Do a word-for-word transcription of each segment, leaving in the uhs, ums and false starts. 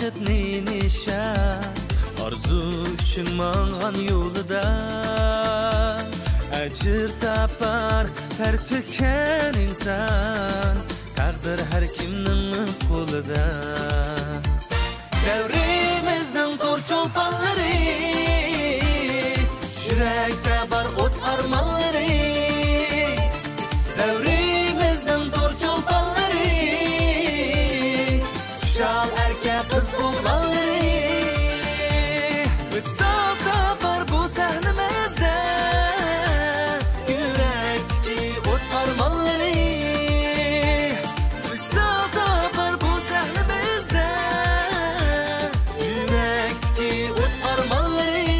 نىشان، ئارزۇ ئۈچۈن ماڭغان يولىدا، ئەجىر تاپار پەرتىكەن ئىنسان، تەقدىر ھەر كىمنىڭ ئۆز قولىدا. دەۋرىمىزنىڭ تور چولپانلىرى، يۈرەكتە بار ئوت ئارمانلىرى. دەۋرىمىزنىڭ تور چولپانلىرى، خۇشال ئەركە قىز ئوغلانلىرى. ۋىسال تاپار بۇ سەھنىمىزدە، يۈرەكتىكى ئوت ئارمانلىرى. ۋىسال تاپار بۇ سەھنىمىزدە، يۈرەكتىكى ئوت ئارمانلىرى.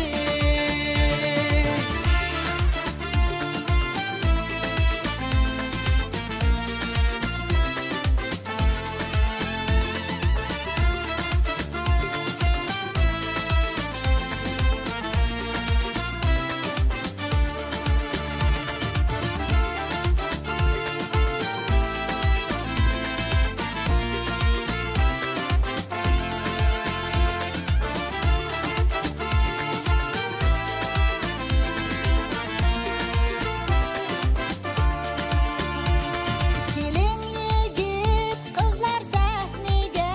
كېلىڭ يىگىت، قىزلار سەھنىگە،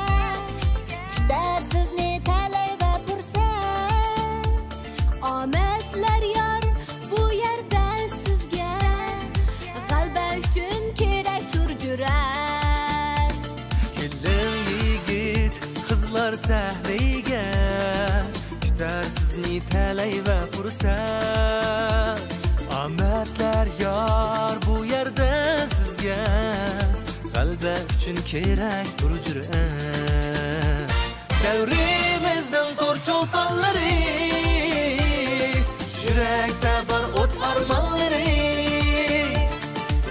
كۈتەر سىزنى تەلەي ۋە پۇرسەت. ئامەتلەر يار بۇ يەردە سىزگە، غەلىبە ئۈچۈن كېرەكتۇر جۈرئەت. كېلىڭ يىگىت، قىزلار سەھنىگە، كۈتەر سىزنى تەلەي ۋە پۇرسەت. ئامەتلەر يار بۇ يەردە سىزگە، غەلىبە ئۈچۈن كېرەكتۇر جۈرئەت. دەۋرىمىزنىڭ تور چولپانلىرى، يۈرەكتە بار ئوت ئارمانلىرى.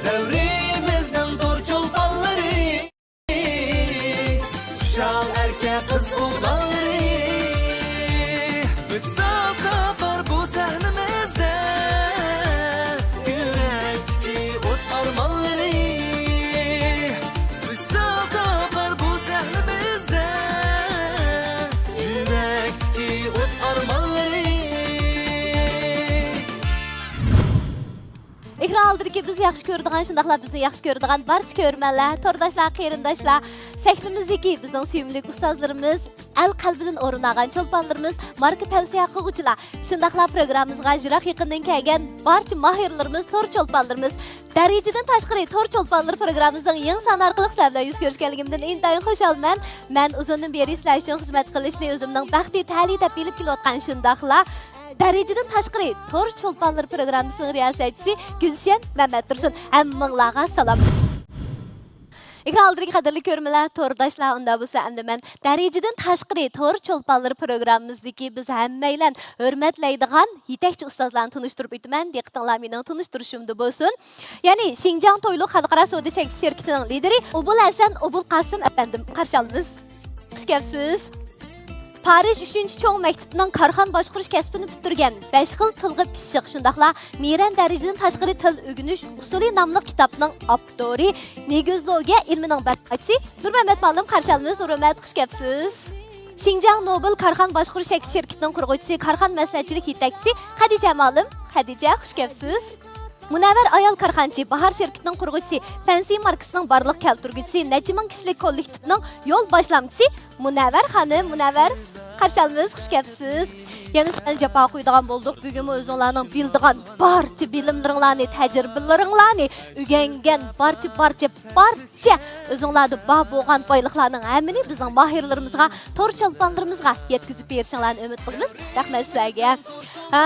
دەۋرىمىزنىڭ تور چولپانلىرى، خۇشال ئەركە قىز ئوغلانلىرى. ۋىسال تاپار بۇ سەھنىمىزدە، يۈرەكتىكى ئوت ئارمانلىرى. ۋىسال تاپار بۇ سەھنىمىزدە، يۈرەكتىكى ئوت ئارمانلىرى. ئېكران ئالدىدىكى بىز ياخشى كۆرىدىغان، شۇنداقلا بىزنى ياخشى كۆرىدىغان بارچە كۆرۈرمەنلەر، تورداشلار، قېرىنداشلار، سەھنىمىزدىكى بىزنىڭ سۆيۈملۈك ئۇستازلىرىمىز، ئەل قەلبىدىن ئورۇن ئالغان چولپانلىرىمىز، ماركا تەۋسىيە قىلغۇچىلار، شۇنداقلا پروگراممىمىزغا يىراق يېقىندىن كەلگەن بارچە ماھىرلىرىمىز، تور چولپانلىرىمىز. دەرىجىدىن تاشقىرى تور چولپانلىرى پروگراممىمىزنىڭ يېڭى سانى ئارقىلىق سىلەر بىلەن يۈز كۆرۈشكەنلىكىمدىن ئىنتايىن خۇشالمەن. مەن ئۇزۇندىن بېرى سىلەر ئۈچۈن خىزمەت قىلىشنى ئۆزۈمنىڭ بەختى تەلىيى دەپ بىلىپ كېلىۋاتقان، شۇنداقلا دەرىجىدىن تاشقىرى تور چولپانلىرى پروگراممىسىنىڭ رىياسەتچىسى گۈلشەن مەمەتتۇرسۇن. ھەممىڭلارغا سالام. ئېكران ئالدىدىكى قەدىرلىك كۆرۈرمەنلەر، تورداشلار، ئۇنداق بولسا ئەمدى مەن دەرىجىدىن تاشقىرى تور چولپانلىرى پروگراممىمىزدىكى بىز ھەممەيلەن ھۆرمەتلەيدىغان يېتەكچى ئۇستازلارنى تونۇشتۇرۇپ ئۆتىمەن. دىققىتىڭلار مېنىڭ تونۇشتۇرۇشۇمدا بولسۇن. يەنى شىنجاڭ تويلۇق خەلقئارا سودا چەكلىك شىركىتىنىڭ لىدىرى ئوبۇل ھەسەن ئوبۇل قاسىم ئەپەندىم. خۇش كەپسىز. پارىژ ئۈچىنچى چوڭ مەكتىپىنىڭ كارخانا باشقۇرۇش كەسپىنى پۈتتۈرگەن، بەش خىل تىلغا پىششىق، شۇنداقلا مىرەن دەرىجىدىن تاشقىرى تىل ئۆگىنىش ئۇسۇلى ناملىق كىتابنىڭ ئاپتورى، نېگۆزلوگىيە ئىلمىنىڭ بەرپاچىسى نۇرمەمەت مۇئەللىم قارشى ئالىمىز. نۇرمەمەت، خۇش كەپسىز. شىنجاڭ نوبېل كارخانا باشقۇرۇش چەكلىك شىركىتىنىڭ قۇرغۇچىسى، كارخانا مەسلىھەتچىلىك يېتەكچىسى خەدىچە مۇئەللىم. خەدىچە، خۇش كەپسىز. مۇنەۋۋەر ئايال كارخانىچى، باھار شىركىتىنىڭ قۇرغۇچىسى، فەنسى ماركىسىنىڭ بارلىققا كەلتۈرگۈچىسى، نەچچە مىڭ كىشىلىك كوللېكتىپنىڭ يول باشلامچىسى مۇنەۋۋەر خانىم. مۇنەۋۋەر، قارشى ئالىمىز، خۇش كەپسىز. يەنە سىلەرنى جاپا قويىدىغان بولدۇق. بۈگۈنمۇ ئۆزۈڭلارنىڭ بىلىدىغان بارچە بىلىملىرىڭلارنى، تەجرىبىلىرىڭلارنى، ئۆگەنگەن بارچە، بارچە، بارچە ئۆزۈڭلاردا بار بولغان بايلىقلارنىڭ ھەممىنى بىزنىڭ ماھىرلىرىمىزغا، تور چولپانلىرىمىزغا يەتكۈزۈپ بېرىشىڭلارنى ئۈمىد قىلىمىز. رەھمەت سىلەرگە. ئا،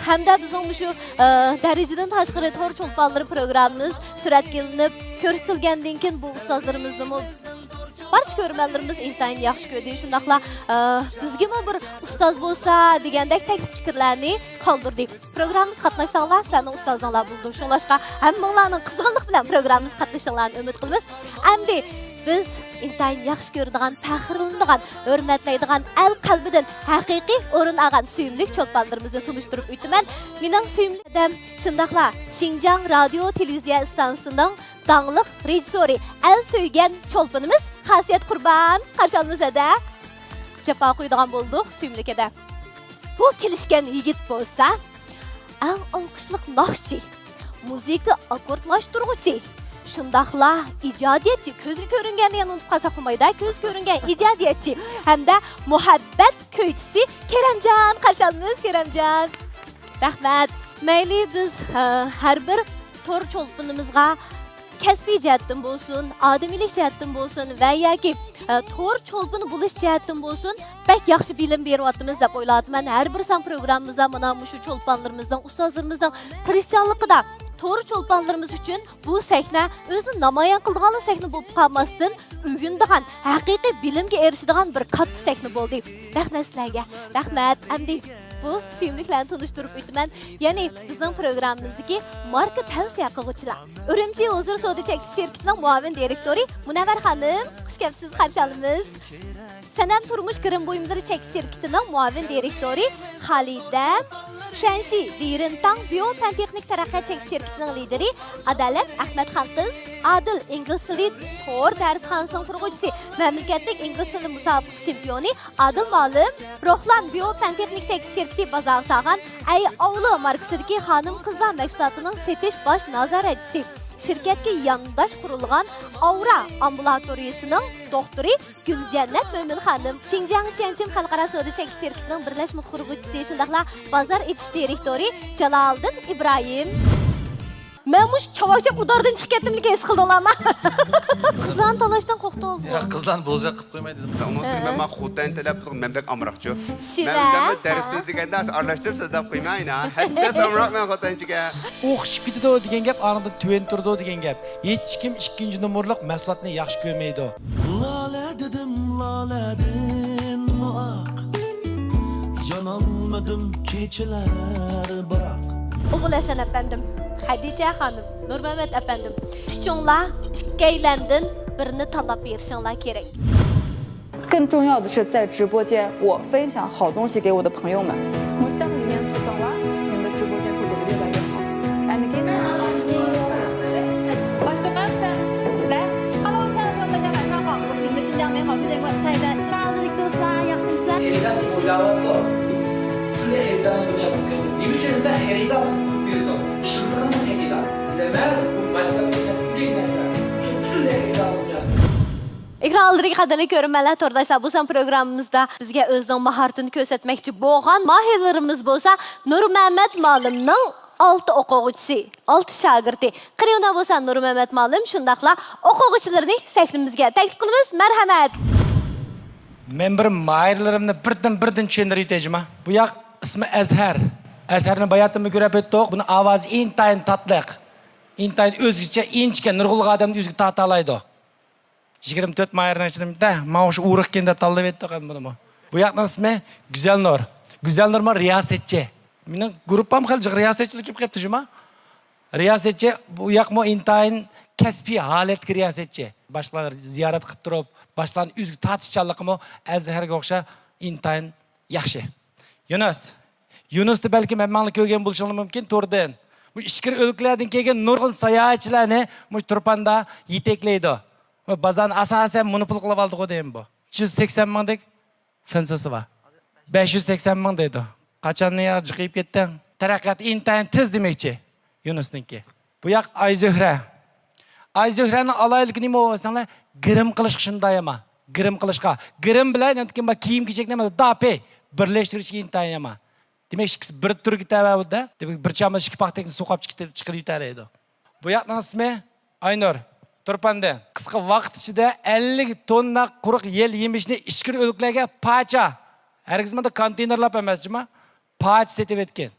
ھەمدە بىزنىڭ مۇشۇ، ئا، دەرىجىدىن تاشقىرى تور چولپانلىرى پروگراممىمىز سۈرەتكە ئېلىنىپ كۆرسىتىلگەندىن كېيىن، بۇ ئۇستازلىرىمىزنىمۇ بارچە كۆرۈرمەنلىرىمىز ئىنتايىن ياخشى كۆردى. شۇنداقلا، ئا، بىزگىمۇ بىر ئۇستاز بولسا دېگەندەك تەكلىپ پىكىرلەرنى قالدۇردى. پروگراممىمىزغا قاتناشساڭلار، سىلەرنىڭ ئۇستازىڭلار بولىدۇ. شۇڭلاشقا، ھەممىڭلارنىڭ قىزغىنلىق بىلەن پروگراممىمىزغا قاتنىشىڭلارنى ئۈمىد قىلىمىز. ئەمدى بىز ئىنتايىن ياخشى كۆرىدىغان، پەخىرلىنىدىغان، ھۆرمەتلەيدىغان، ئەل قەلبىدىن ھەقىقىي ئورۇن ئالغان سۆيۈملۈك چولپانلىرىمىزنى تونۇشتۇرۇپ ئۆتىمەن. مېنىڭ سۆيۈملۈك ھەدەم، شۇنداقلا شىنجاڭ رادىيو تېلېۋىزىيە ئىستانسىسىنىڭ داڭلىق رېژىسسورى، ئەل سۆيگەن چولپىنىمىز خاسىيەت قۇربان. قارشى ئالىمىز ھەدە. جاپا قويىدىغان بولدۇق سۈيۈملۈكىدە. بۇ كېلىشكەن يىگىت بولسا ئەڭ ئالقىشلىق ناخشىچى، مۇزىكا ئاككوردلاشتۇرغۇچى، شۇنداقلا ئىجادىيەتچى، كۆزگە كۆرۈنگەننى يەنە ئۇنتۇپ قالساق بولمايدۇ، كۆزگە كۆرۈنگەن ئىجادىيەتچى ھەمدە مۇھەببەت كۈيچىسى كېرەمجان، قارشى ئالىمىز كېرەمجان. رەھمەت. مەيلى بىز، ئە، ھەر بىر تور چولپىنىمىزغا كەسپىي جەھەتتىن بولسۇن، ئادىمىيلىك جەھەتتىن بولسۇن ۋە ياكى، ئە، تور چولپىنى بولۇش جەھەتتىن بولسۇن، بەك ياخشى بىلىم بېرىۋاتىمىز دەپ ئويلاۋاتىمەن. ھەر بىر سان پروگراممىمىزدا مانا مۇشۇ چولپانلىرىمىزنىڭ، ئۇستازلىرىمىزنىڭ تىرىشچانلىقىدا تور چولپانلىرىمىز ئۈچۈن بۇ سەھنە ئۆزىنى نامايان قىلىدىغانلا سەھنە بولۇپ قالماستىن، ئۆگىنىدىغان، ھەقىقىي بىلىمگە ئېرىشىدىغان بىر كاتتا سەھنە بولدى. رەھمەت سىلەرگە. رەھمەت. ئەمدى بۇ سۈيۈملۈكلەرنى تونۇشتۇرۇپ ئۆتىمەن. يەنى بىزنىڭ پروگراممىمىزدىكى ماركا تەۋسىيە قىلغۇچىلار. ئۈرۈمچى ھۇزۇر سودا چەكلىك شىركىتىنىڭ مۇئاۋىن دىرېكتورى مۇنەۋۋەر خانىم، خۇش كەپسىز، قارشى ئالىمىز. سەنەم تۇرمۇش گىرىم بۇيۇملىرى چەكلىك شىركىتىنىڭ مۇئاۋىن دىرېكتورى خالىدە، شەنشى دىرىنتاڭ بىيو پەن تېخنىك تەرەققىيات چەكلىك شىركىتىنىڭ لىدىرى ئادالەت ئەخمەتخان قىز، ئادىل ئىنگلىز تىلى تور دەرسخانىسىنىڭ قۇرغۇچىسى، مەملىكەتلىك ئىنگلىز تىلى مۇسابىقىسى چېمپىيونى ئادىل مۇئەللىم، روھلان بىيو پەن تېخنىك چەكلىك شىركىتى بازارغا سالغان ئەي ئاۋلو ماركىسىدىكى خانىم قىزلار مەھسۇلاتىنىڭ سېتىش باش نازارەتچىسى، شىركەتكە يانداش قۇرۇلغان ئاۋرا ئامبۇلاتورىيىسىنىڭ دوختۇرى گۈلجەننەت مۆمىن خانىم، شىنجاڭ شيەنچىن خەلقئارا سودا چەكلىك شىركىتىنىڭ بىرلەشمە قۇرغۇچىسى، شۇنداقلا بازار ئېچىش دىرېكتورى جالالىدىن ئىبراھىم. مەن مۇشۇ چاۋاك چاپ ئۇدارىدىن چىقىپ كەتتىملىكىن، ھېس قىلدىڭلارمۇ؟ قىزلارنى تالاشتىن قورقتىڭىزغۇ؟ ياق، قىزلارنى بوزەك قىلىپ قويماي دېدىم. ئۇنىڭ ئۈستىگە مەن، مەن خوتەن تەلەپ قىلسام، مەن بەك ئامراقچۇ. شىۋە. مەن ئۆزۈممۇ دەرس سۆزلىگەندە ئارىلاشتۇرۇپ سۆزلەپ قويماي، ھە؟ ھەممىسى ئامراق مەن خوتەنچىگە. ئوخشىشىپ كېتىدۇ دېگەن گەپ، ئاندىن تۆۋەن تۇرىدۇ دېگەن گەپ. ھېچكىم ئىككىنچى نومۇرلۇق مەھسۇلاتنى ياخشى كۆرمەيدۇ. لالە دېدىم، لالەدىن ماق. يانالمىدىم كېچىلەر بىراق. ئوغۇل ھەسەن ئەپەندىم، خەدىچە خانىم، نۇرمەمەت ئەپەندىم، ئۈچۈڭلار ئىككىيلەندىن بىرنى تاللاپ بېرىشىڭلار كېرەك. 更重要的是，在直播间我分享好东西给我的朋友们。مۇشۇنداق يېڭى قىزىڭلار مېنىڭ جۇبۇجيەن ھۇزۇرى يەنە ياخشى. ئەنكى باشلىقىم، سىلەر پالۇچى ھۆكۈمىتىگە باشلاق قالدى. شىنجاڭ مېڭە بۈگۈنكى شەھەردە. ھازىرلىق دوستلار، ياخشىمۇسىلەر؟ خېرىدار دەپ ئويلاۋاتىدۇ. پۈتۈنلەي خېرىدارنىڭ دۇنياسىغا كىرىمىز. نېمە ئۈچۈن دېسە، خېرىدار بىزگە پۇل بېرىدۇ. ئىشلىتىدىغىنىمۇ خېرىدار. بىز ئەمەس، بۇ باشقا بىر نەرسە، ئۆيدىكى نەرسە. شۇ پۈتۈنلەي خېرىدارنىڭ دۇنياسى. ئېكران ئالدىدىكى قەدىرلىك كۆرۈرمەنلەر، تورداشلار، بۇ سان پروگراممىمىزدا بىزگە ئۆزىنىڭ ماھارىتىنى كۆرسەتمەكچى بولغان ماھىرلىرىمىز بولسا نۇرمەمەت مۇئەللىمنىڭ ئالتە ئوقۇغۇچىسى، ئالتە شاگىرتى. قېنى ئۇنداق بولسا نۇرمەمەت مۇئەللىم شۇنداقلا ئوقۇغۇچىلىرىنى سەھنىمىزگە تەكلىپ قىلىمىز. مەرھەمەت. مەن بىر ماھىرلىرىمنى بىردىن بىردىن چۈشەندۈرۈۋېتەي جۇما. بۇ ياق ئىسمى ئەزھەر. ئەزھەرنى باياتىنمۇ كۆرۈپ ئۆتتۇق. بۇنىڭ ئاۋازى ئىنتايىن تاتلىق. ئىنتايىن ئۆزگىچە، ئىنچىكە، نۇرغۇنلىغان ئادەمنى ئۆزىگە تارتالايدۇ. يىگىرمە تۆت ماھىرنىڭ ئىچىدە ماڭا ئوخشاش ئۇرۇقكەن دەپ تاللىۋەتتۇق ئەمدى بۇنىمۇ. بۇ ياقنىڭ ئىسمى گۈزەلنۇر. گۈزەلنۇرمۇ رىياسەتچى. مېنىڭ گۇرۇپپام خېلى جىق رىياسەتچىلىك كېلىپ قېپتۇ جۇما. رىياسەتچى، بۇ ياقمۇ ئىنتايىن كەسپىي ھالەتتىكى رىياسەتچى. باشقىلارنى زىيارەت قىلىپ تۇرۇپ، باشقىلارنى ئۆزىگە تارتىشچانلىقىمۇ ئەزھەرگە ئوخشاش ئىنتايىن ياخشى. يۇنۇس. يۇنۇسنى بەلكىم ھەممەڭلار كۆرگەن بولۇشۇڭلار مۇمكىن توردىن. بۇ ئىچكىرى ئۆلكىلەردىن كەلگەن نۇرغۇن ساياھەتچىلەرنى مۇشۇ تۇرپاندا يېتەكلەيدۇ. بۇ بازارنى ئاساسەن مونوپول قىلىۋالدىغۇ دەيمەن بۇ. ئۈچ يۈز سەكسەن مىڭدەك فىنسىسى بار. بەش يۈز سەكسەن مىڭ دەيدۇ. قاچانلا يا جىقىيىپ كەتتىڭ؟ تەرەققىيات ئىنتايىن تېز دېمەكچى يۇنۇسنىڭكى. بۇ ياق ئايزۆھرە. ئايزۆھرەنىڭ ئالاھىدىلىكى نېمە بولساڭلار، گىرىم قىلىشقا شۇنداق يامان. گىرىم قىلىشقا. گىرىم بىلەن نېمە بار كىيىم كېچەك نېمە داپى بىرلەشتۈرۈشكە ئىنتايىن يامان. دېمەك ئىككىسى بىر تۈرگە تەۋە بۇدا. دېمەك بىر چامىسى ئىككى پاختەكنى سوقاپ چىقىرىۋېتەلەيدۇ. بۇ ياقنىڭ ئىسمى ئاينۇر. تۇرپاندىن قىسقا ۋاقىت ئىچىدە ئەللىك توننا قۇرۇق يەل يېمىشنى ئىچكىرى ئۆلكىلەرگە پاچا، ھەرگىز مۇنداق كونتېينېرلاپ ئەمەس جۇما، پاچا سېتىۋەتكەن.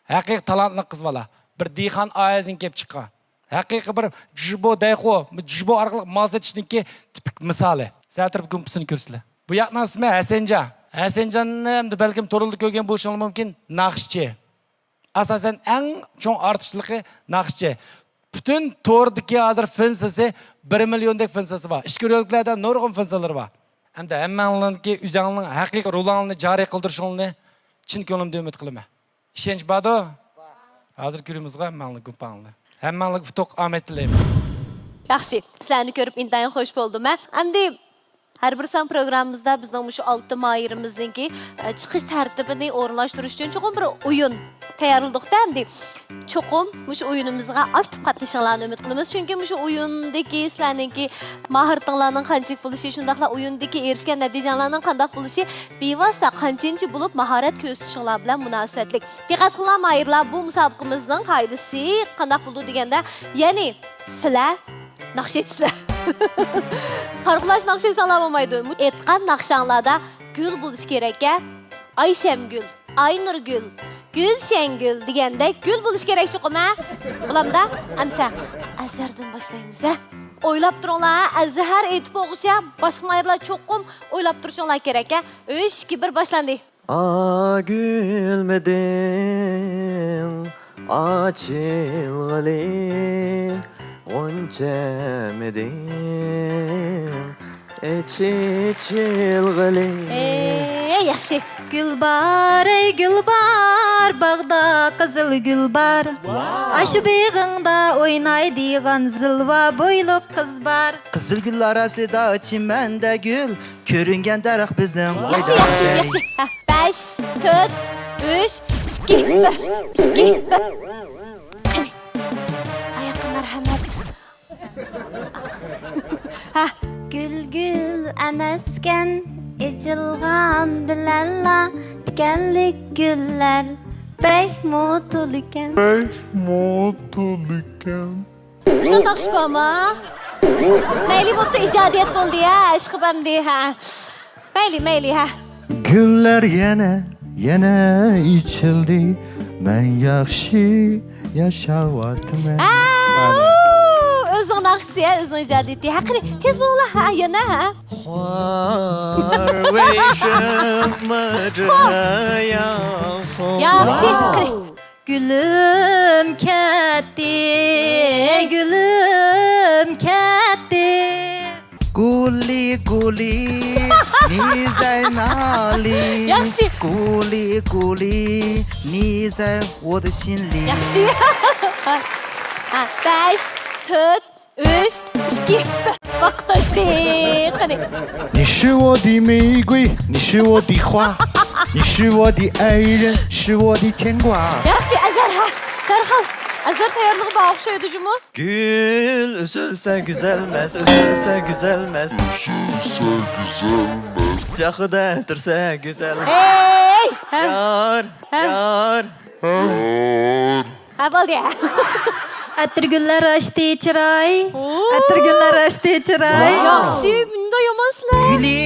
ھەقىقىي تالانتلىق قىز بالا. بىر دېھقان ئائىلىدىن كېلىپ چىققان. ھەقىقىي بىر جۇبو دەيخو، جۇبو ئارقىلىق مال سېتىشنىڭكى تىپىك مىسالى. سەل تەرەپ گۇمپىسىنى كۆرسىلە. بۇ ياقنىڭ ئىسمى ھەسەنجان. ھەسەنجاننى ئەمدى بەلكىم توردا كۆرگەن بولۇشۇڭلار مۇمكىن. ناخشىچى. ئاساسەن ئەڭ چوڭ ئارتۇقچىلىقى ناخشىچى. پۈتۈن توردىكى ھازىر فىنسىسى بىر مىليوندەك فىنسىسى بار. ئىچكىرى ئۆلكىلەردە نۇرغۇن فىنسىلىرى بار. ھەمدە ھەممەڭلارنىڭكى ئۆزەڭلارنىڭ ھەقىقىي رولىڭلارنى جارى قىلدۇرۇشۇڭلارنى چىن كۆڭلۈمدىن ئۈمىد قىلىمەن. ئىشەنچ باردۇ؟ ھازىر كۆرىمىزغۇ ھەممەڭلار گۇمپاڭلار. ھەممەڭلارغا ئۇتۇق، ئامەت تىلەيمەن. ياخشى، سىلەرنى كۆرۈپ ئىنتايىن خوش بولدۇم مەن. ئەمدى ھەر بىر سان پروگراممىمىزدا بىزنىڭ مۇشۇ ئالتە ماھىرىمىزنىڭكى، ئە، چىقىش تەرتىپىنى ئورۇنلاشتۇرۇش ئۈچۈن چوقۇم بىر ئويۇن تەييارلىدۇق-تە ئەمدى. چوقۇم مۇشۇ ئويۇنىمىزغا ئاكتىپ قاتنىشىشىڭلارنى ئۈمىد قىلىمىز. چۈنكى مۇشۇ ئويۇندىكى سىلەرنىڭكى ماھارىتىڭلارنىڭ قانچىلىك بولۇشى، شۇنداقلا ئويۇندىكى ئېرىشكەن نەتىجەڭلارنىڭ قانداق بولۇشى بىۋاسىتە قانچىنچى بولۇپ ماھارەت كۆرسىتىشىڭلار بىلەن مۇناسىۋەتلىك. دىققەت قىلىڭلار ماھىرلار، بۇ مۇسابىقىمىزنىڭ قائىدىسى قانداق بولىدۇ دېگەندە، يەنى سىلەر ناخشا ئېيتىسىلەر. قارىقۇلاش ناخشا ئېيتساڭلار بولمايدۇ. ئېيتقان ناخشاڭلاردا گۈل بولۇشى كېرەككەن. ئايشەمگۈل، ئاينۇرگۈل، گۈلشەنگۈل دېگەندەك گۈل بولۇشى كېرەك چوقۇم، ھە؟ بولامدا؟ ئەمسە ئەزھەردىن باشلايمىز، ھە؟ ئويلاپ تۇرۇڭلار، ھە؟ ئەزھەر ئېيتىپ بولغۇچە باشقا ماھىرلار چوقۇم ئويلاپ تۇرۇشۇڭلار كېرەك، ھە؟ ئۈچ، ئىككى، بىر، باشلاندى. ئا گۈلمىدىڭ ئاچىلغىلى، غۇنچەمىدىڭ ئېچىلغىلى. ئەي، ياخشى. گۈل بار، ئەي گۈل بار، باغدا قىزىل گۈل بار. ئاشۇ بېغىڭدا ئوينايدىغان زىلۋا بويلۇق قىز بار. قىزىل گۈل ئاراسىدا چىمەندە گۈل، كۆرۈنگەن دەرەخ بىزنىڭ. ياخشى، ياخشى، ياخشى. ھە، بەش، تۆت، ئۈچ، ئىككى، بىر، ئىككى، بىر. قېنى، ئاياققا مەرھەمەت. ھە. گۈل گۈل ئەمەسكەن، ئېچىلغان بىلەنلا تىكەنلىك گۈللەر بەكمۇ تولىكەن. بەكمۇ تولىكەن. شۇنداق ئىش بارمۇ؟ مەيلى بوپتۇ، ئىجادىيەت بولدى يا، ئىشقىپ ئەمدى، ھە. مەيلى، مەيلى، ھە. گۈللەر يەنە، يەنە ئېچىلدى، مەن ياخشى ياشاۋاتىمەن. ھە، ئۇ، ئۆزىنىڭ ناخشىسى، ھە، ئۆزىنىڭ ئىجادىيىتى. ھە، قېنى، تېز بولۇڭلار، ھە، يەنە، ھە. ياخشى، قېنى. گۈلۈم كەتتى، گۈلۈم كەتتى. گۇلى گۇلى نىزەي نالى. ياخشى. گۇلى گۇلى نىزەي ۋودىشىنلى. ياخشى. ھە، بەش، تۆت، ئۈچ، ئىككى، بىر. ۋاقىت توشتى. قېنى. 你是我的玫瑰，你是我的花，你是我的爱人，是我的牵挂。 ياخشى، ئەزھەر، ھە. دەرھال. ئەزھەر تەييارلىقى بار ئوخشايدۇ جۇمۇ. گۈل ئۈزۈلسە گۈزەلمەس، ئۈزۈلسە گۈزەلمەس. ئۈزۈلسە گۈزەلمەس. ياقىدا تۇرسا گۈزەل. ھەي! ھە. يار، ھە. يار. يار. ھە، بولدى. ئەتىرگۈللەر ئاچتى چىراي. ئوو. ئەتىرگۈللەر ئاچتى چىراي. ياخشى، مۇنداق يامانسىلەر. گۈلى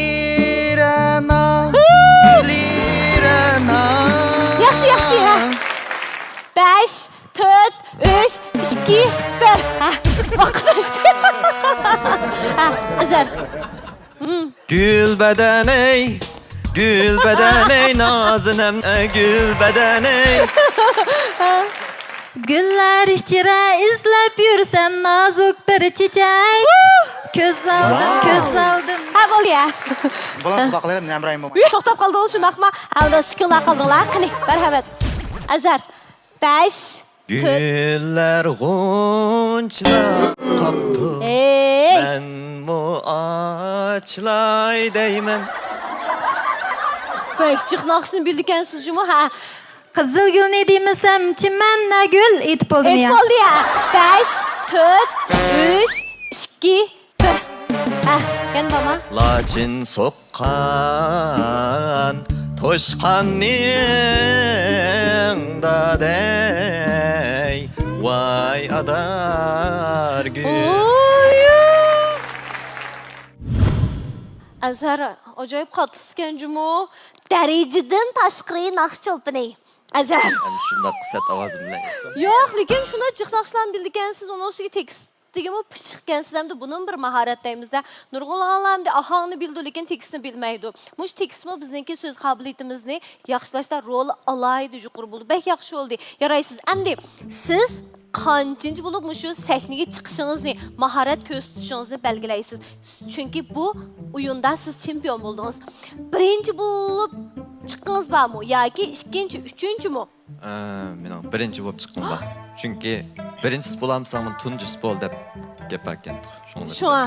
رەنا، گۈلى رەنا. ياخشى، ياخشى، ھە. بەش، تۆت، ئۈچ، ئىككى، بىر. ھە، ۋاقىت ئاشتى. ھە، ئەزەر. گۈل بەدەن ئەي، گۈل بەدەن ئەي، نازىنىم، ئەي گۈل بەدەن ئەي. گۈللەر ئىچرە ئىزلەپ يۈرسەم نازۇك بىر چېچەك. كۆز ئالدىم، كۆز ئالدىم. ھە، بولدى يا. بۇلار قۇداقلىرىم نەمرايىم بولماي. توختاپ قالدىڭىز شۇنداقمۇ؟ ھە، ئۇنداق ئىككىڭلار قالدىڭلار. قېنى، مەرھەمەت. ئەزەر. بەش. گۈللەر غۇنچىلاپ قاپتۇ. ھەي! مەنمۇ ئاچىلاي دەيمەن. بەك جىق ناخشىنى بىلىدىكەنسىز جۇمۇ، ھە. قىزىل گۈلنى دېمىسەم، چىمەننە گۈل ئېيتىپ بولدىمۇ يا؟ ئېيتىپ بولدى يا. بەش، تۆت، ئۈچ، ئىككى، بىر. ھە، يەنە بارما؟ لاچىن سوق قان توشقاننىڭدا دەي، ۋاي ئادارگۈل. ئوي. ئەزھەر ئاجايىپ قاتتىسىكەن جۇمۇ. دەرىجىدىن تاشقىرى ناخشا چولپىنى. ئەزھەر. ھەم شۇنداق سەت ئاۋازىم بىلەن ئېيتسام. ياق، لېكىن شۇنداق جىق ناخشىلارنى بىلىدىكەنسىز، ئۇنىڭ ئۈستىگە تېكىست تېگىمۇ پىششىقكەنسىز ھەمدە بۇنىمۇ بىر ماھارەت دەيمىز-دە. نۇرغۇنلىغانلار ئەمدى ئاھاڭنى بىلىدۇ، لېكىن تېكىستنى بىلمەيدۇ. مۇشۇ تېكىستمۇ بىزنىڭكى سۆز قابىلىيىتىمىزنى ياخشىلاشتا رول ئالاھىدە يۇقىرى بولىدۇ. بەك ياخشى بولدى. يارايسىز. ئەمدى سىز قانچىنچى بولۇپ مۇشۇ سەھنىگە چىقىشىڭىزنى، ماھارەت كۆرسىتىشىڭىزنى بەلگىلەيسىز؟ چۈنكى بۇ ئويۇندا سىز چېمپىيون بولدىڭىز. بىرىنچى بولۇپ چىققىڭىز بارمۇ ياكى ئىككىنچى، ئۈچىنچىمۇ؟ ئە، مېنىڭ بىرىنچى بولۇپ چىققۇم بار. چۈنكى بىرىنچىسى بولالمىساڭ، تۇنجىسى بول دەپ گەپ باركەن. شۇڭا. شۇڭا.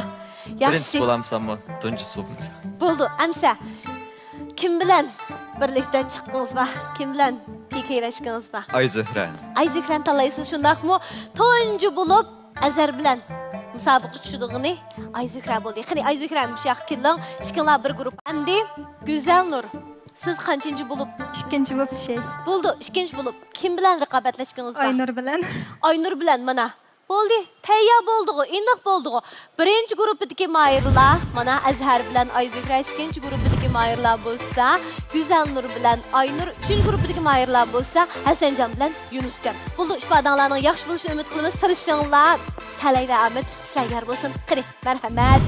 بىرىنچى بولامسەنمۇ، تۇنجى بولامسەن؟ بولدى، ئەمسە. كىم بىلەن بىرلىكتە چىققىڭىز بار؟ كىم بىلەن پىكىرلەشكىڭىز بار؟ ئايزۆھرە. ئايزۆھرەنى تاللايسىز، شۇنداقمۇ؟ تۇنجى بولۇپ ئەزھەر بىلەن مۇسابىقىگە چۈشىدىغىنى ئايزۆھرە بولدى. قېنى، ئايزۆھرە، مۇشۇ ياققا كېلىڭ. ئىككىڭلار بىر گۇرۇپپا. ئەمدى گۈزەلنۇر، سىز قانچىنچى بولۇپ؟ ئىككىنچى بولۇپ چۈشەي. بولدى، ئىككىنچى بولۇپ. كىم بىلەن رىقابەتلەشكىڭىز بار؟ ئاينۇر بىلەن. ئاينۇر بىلەن، مانا. بولدى، تەييار بولدىغۇ، ئېنىق بولدىغۇ. بىرىنچى گۇرۇپپىدىكى ماھىرلار، مانا، ئەزھەر بىلەن ئايزۆھرە، ئىككىنچى گۇرۇپپىدىكى ماھىرلار بولسا، گۈزەلنۇر بىلەن ئاينۇر، ئۈچىنچى گۇرۇپپىدىكى ماھىرلار بولسا، ھەسەنجان بىلەن يۇنۇسجان. بولدى، ئىپادەڭلارنىڭ ياخشى بولۇشىنى ئۈمىد قىلىمىز، تىرىشىڭلار. تەلەي ۋە ئامەت سىلەرگە يار بولسۇن. قېنى، مەرھەمەت.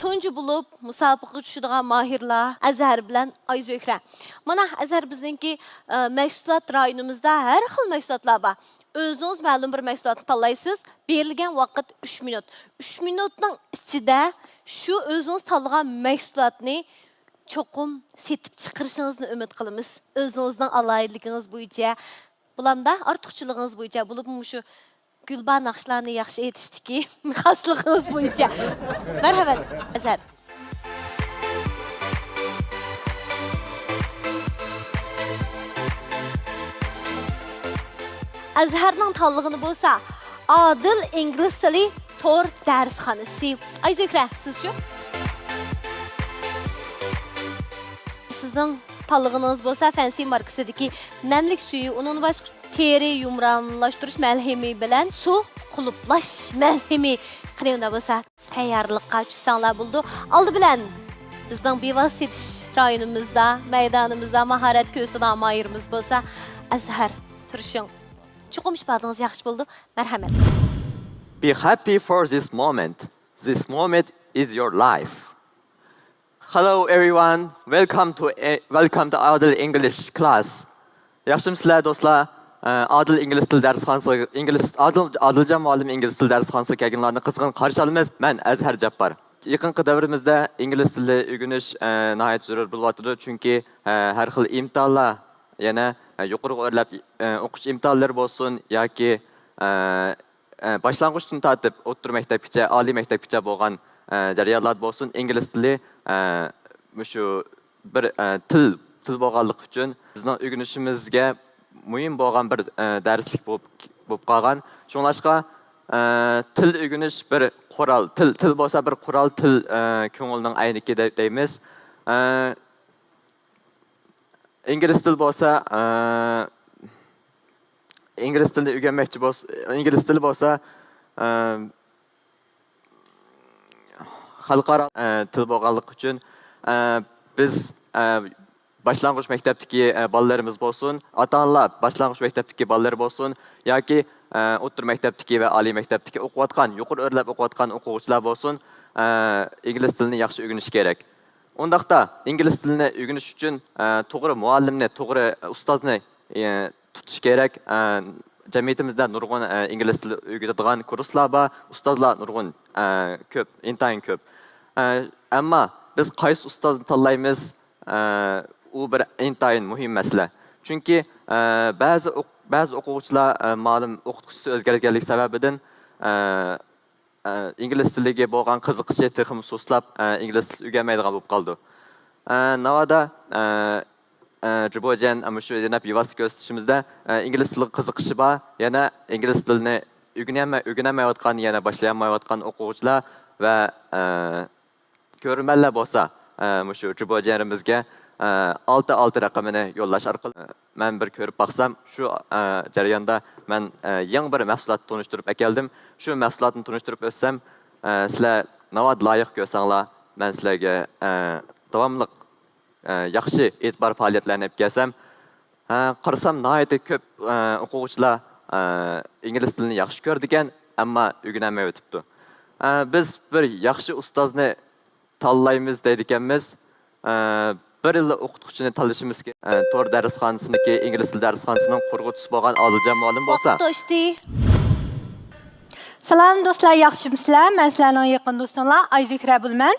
تۇنجى بولۇپ مۇسابىقىگە چۈشىدىغان ماھىرلار ئەزھەر بىلەن ئايزۆھرە. مانا، ئەزھەر بىزنىڭكى، ئە، مەھسۇلات رايونىمىزدا ھەر خىل مەھسۇلاتلار بار. ئۆزىڭىز مەلۇم بىر مەھسۇلاتنى تاللايسىز. بېرىلگەن ۋاقىت ئۈچ مىنۇت. ئۈچ مىنۇتنىڭ ئىچىدە شۇ ئۆزىڭىز تاللىغان مەھسۇلاتنى چوقۇم سېتىپ چىقىرىشىڭىزنى ئۈمىد قىلىمىز. ئۆزىڭىزنىڭ ئالاھىدىلىكىڭىز بويىچە، بولامدا ئارتۇقچىلىقىڭىز بويىچە، بولۇپمۇ مۇشۇ گۈلباھار ناخشىلارنى ياخشى ئېيتىشتىكى خاسلىقىڭىز بويىچە. مەرھەمەت، ئەزھەر. ئەزھەرنىڭ تاللىغىنى بولسا، ئادىل ئىنگلىز تىلى تور دەرسخانىسى. ئايزۆھرە، سىزچۇ؟ سىزنىڭ تاللىغىنىڭىز بولسا، فەنسى ماركىسىدىكى نەملىك سۈيى، ئۇنىڭدىن باشقا تېرە يۇمرانلاشتۇرۇش مەلھىمى بىلەن سۇ قۇلۇپلاش مەلھىمى. قېنى، ئۇنداق بولسا، تەييارلىققا چۈشسەڭلار بولىدۇ. ئالدى بىلەن بىزنىڭ بىۋاسىتە سېتىش رايونىمىزدا، مەيدانىمىزدا ماھارەت كۆرسىتىدىغان ماھىرىمىز بولسا، ئەزھەر، تىرىشىڭ. چوقۇم ئىپادىڭىز ياخشى بولىدۇ. مەرھەمەت. Be happy for this moment. This moment is your life. Hello everyone. Welcome to, welcome to Adil English class. ياخشىمۇسىلەر دوستلار؟ ئە، ئادىل ئىنگلىز تىل دەرسخانىسىغا، ئىنگلىز، ئادىل، ئادىلجان مۇئەللىم ئىنگلىز تىل دەرسخانىسىغا كەلگەنلەرنى قىزغىن قارشى ئالىمىز. مەن ئەزھەر جاپپار. يېقىنقى دەۋرىمىزدە ئىنگلىز تىلى ئۆگىنىش، ئە، ناھايىتى زۆرۈر بولۇۋاتىدۇ، چۈنكى، ئە، ھەر خىل ئىمتىھانلار، يەنە، ئە، يۇقىرىغا ئۆرلەپ، ئە، ئوقۇش ئىمتىھانلىرى بولسۇن ياكى، ئە، ئە، باشلانغۇچتىن تارتىپ ئوتتۇرا مەكتەپكىچە، ئالىي مەكتەپكىچە بولغان، ئە، جەريانلاردا بولسۇن، ئىنگلىز تىلى، ئە، مۇشۇ بىر، ئە، تىل، تىل بولغانلىقى ئۈچۈن بىزنىڭ ئۆگىنىشىمىزگە مۇھىم بولغان بىر، ئە، دەرسلىك بولۇپ، بولۇپ قالغان. شۇڭلاشقا، ئە، تىل ئۆگىنىش بىر قورال، تىل، تىل بولسا بىر قورال، تىل، ئە، كۆڭۈلنىڭ ئەينىكى دەپ دەيمىز. ئە، ئىنگلىز تىلى بولسا، ئە، ئىنگلىز تىلىنى ئۆگەنمەكچى بولسا، ئىنگلىز تىلى بولسا، ئە، خەلقئارا، ئە، تىل بولغانلىقى ئۈچۈن، ئە، بىز، ئە، باشلانغۇچ مەكتەپتىكى، ئە، بالىلىرىمىز بولسۇن، ئاتا-ئانىلار باشلانغۇچ مەكتەپتىكى بالىلىرى بولسۇن ياكى، ئە، ئوتتۇرا مەكتەپتىكى ۋە ئالىي مەكتەپتىكى ئوقۇۋاتقان، يۇقىرى ئۆرلەپ ئوقۇۋاتقان ئوقۇغۇچىلار بولسۇن، ئە، ئىنگلىز تىلىنى ياخشى ئۆگىنىشى كېرەك. ئۇنداقتا ئىنگلىز تىلىنى ئۆگىنىش ئۈچۈن، ئە، توغرا مۇئەللىمنى، توغرا ئۇستازنى، ئە، تۇتۇش كېرەك. ئە، جەمئىيىتىمىزدە نۇرغۇن، ئە، ئىنگلىز تىلى ئۆگىتىدىغان كۇرسلار بار، ئۇستازلار نۇرغۇن، ئە، كۆپ، ئىنتايىن كۆپ. ئە، ئەمما بىز قايسى ئۇستازنى تاللايمىز؟ ئە، ئۇ بىر ئىنتايىن مۇھىم مەسىلە. چۈنكى، ئە، بەزى ئوق-، بەزى ئوقۇغۇچىلار، ئە، مالىم ئوقۇتقۇچىسى ئۆزگەرگەنلىكى سەۋەبىدىن، ئە، ئە، ئىنگلىز تىلىگە بولغان قىزىقىشى تېخىمۇ سۇسلاپ، ئە، ئىنگلىز تىلى ئۆگەنمەيدىغان بولۇپ قالىدۇ. ئە، ناۋادا، ئە، ئە، جىبوجيەن، ئە، مۇشۇ يەنە بىۋاسىتە كۆرسىتىشىمىزدە، ئە، ئىنگلىز تىلىغا قىزىقىشى بار، يەنە ئىنگلىز تىلىنى ئۆگىنەلمەي-، ئۆگىنەلمەيۋاتقان، يەنە باشلىيالمايۋاتقان ئوقۇغۇچىلار ۋە، ئە، كۆرۈرمەنلەر بولسا، ئە، مۇشۇ جىبوجيەنىمىزگە، ئە، ئالتە ئالتە رەقىمىنى يوللاش ئارقىلىق، ئە، مەن بىر كۆرۈپ باقسام، شۇ، ئە، جەرياندا مەن، ئە، يېڭى بىر مەھسۇلات تونۇشتۇرۇپ ئەكەلدىم. شۇ مەھسۇلاتنى تونۇشتۇرۇپ ئۆتسەم، ئە، سىلەر ناۋادا لايىق كۆرسەڭلار، مەن سىلەرگە، ئە، داۋاملىق، ئە، ياخشى ئېتىبار پائالىيەتلەرنى ئېلىپ كەلسەم، ھە، قارىسام ناھايىتى كۆپ، ئە، ئوقۇغۇچىلار، ئە، ئىنگلىز تىلىنى ياخشى كۆرىدىكەن، ئەمما ئۆگىنەلمەيۋېتىپتۇ. ئە، بىز بىر ياخشى ئۇستازنى تاللايمىز دەيدىكەنمىز. ئە، بىر يىللىق ئوقۇتقۇچىنى تاللىشىمىز كېرەك. ئە، تور دەرسخانىسىنىڭكى، ئىنگلىز تىلى دەرسخانىسىنىڭ قۇرغۇچىسى بولغان ئادىلجان مۇئەللىم بولسا. ۋاقىت توشتى. سالام دوستلار، ياخشىمۇسىلەر؟ مەن سىلەرنىڭ يېقىن دوستۇڭلار ئايزۆھرە بولىمەن.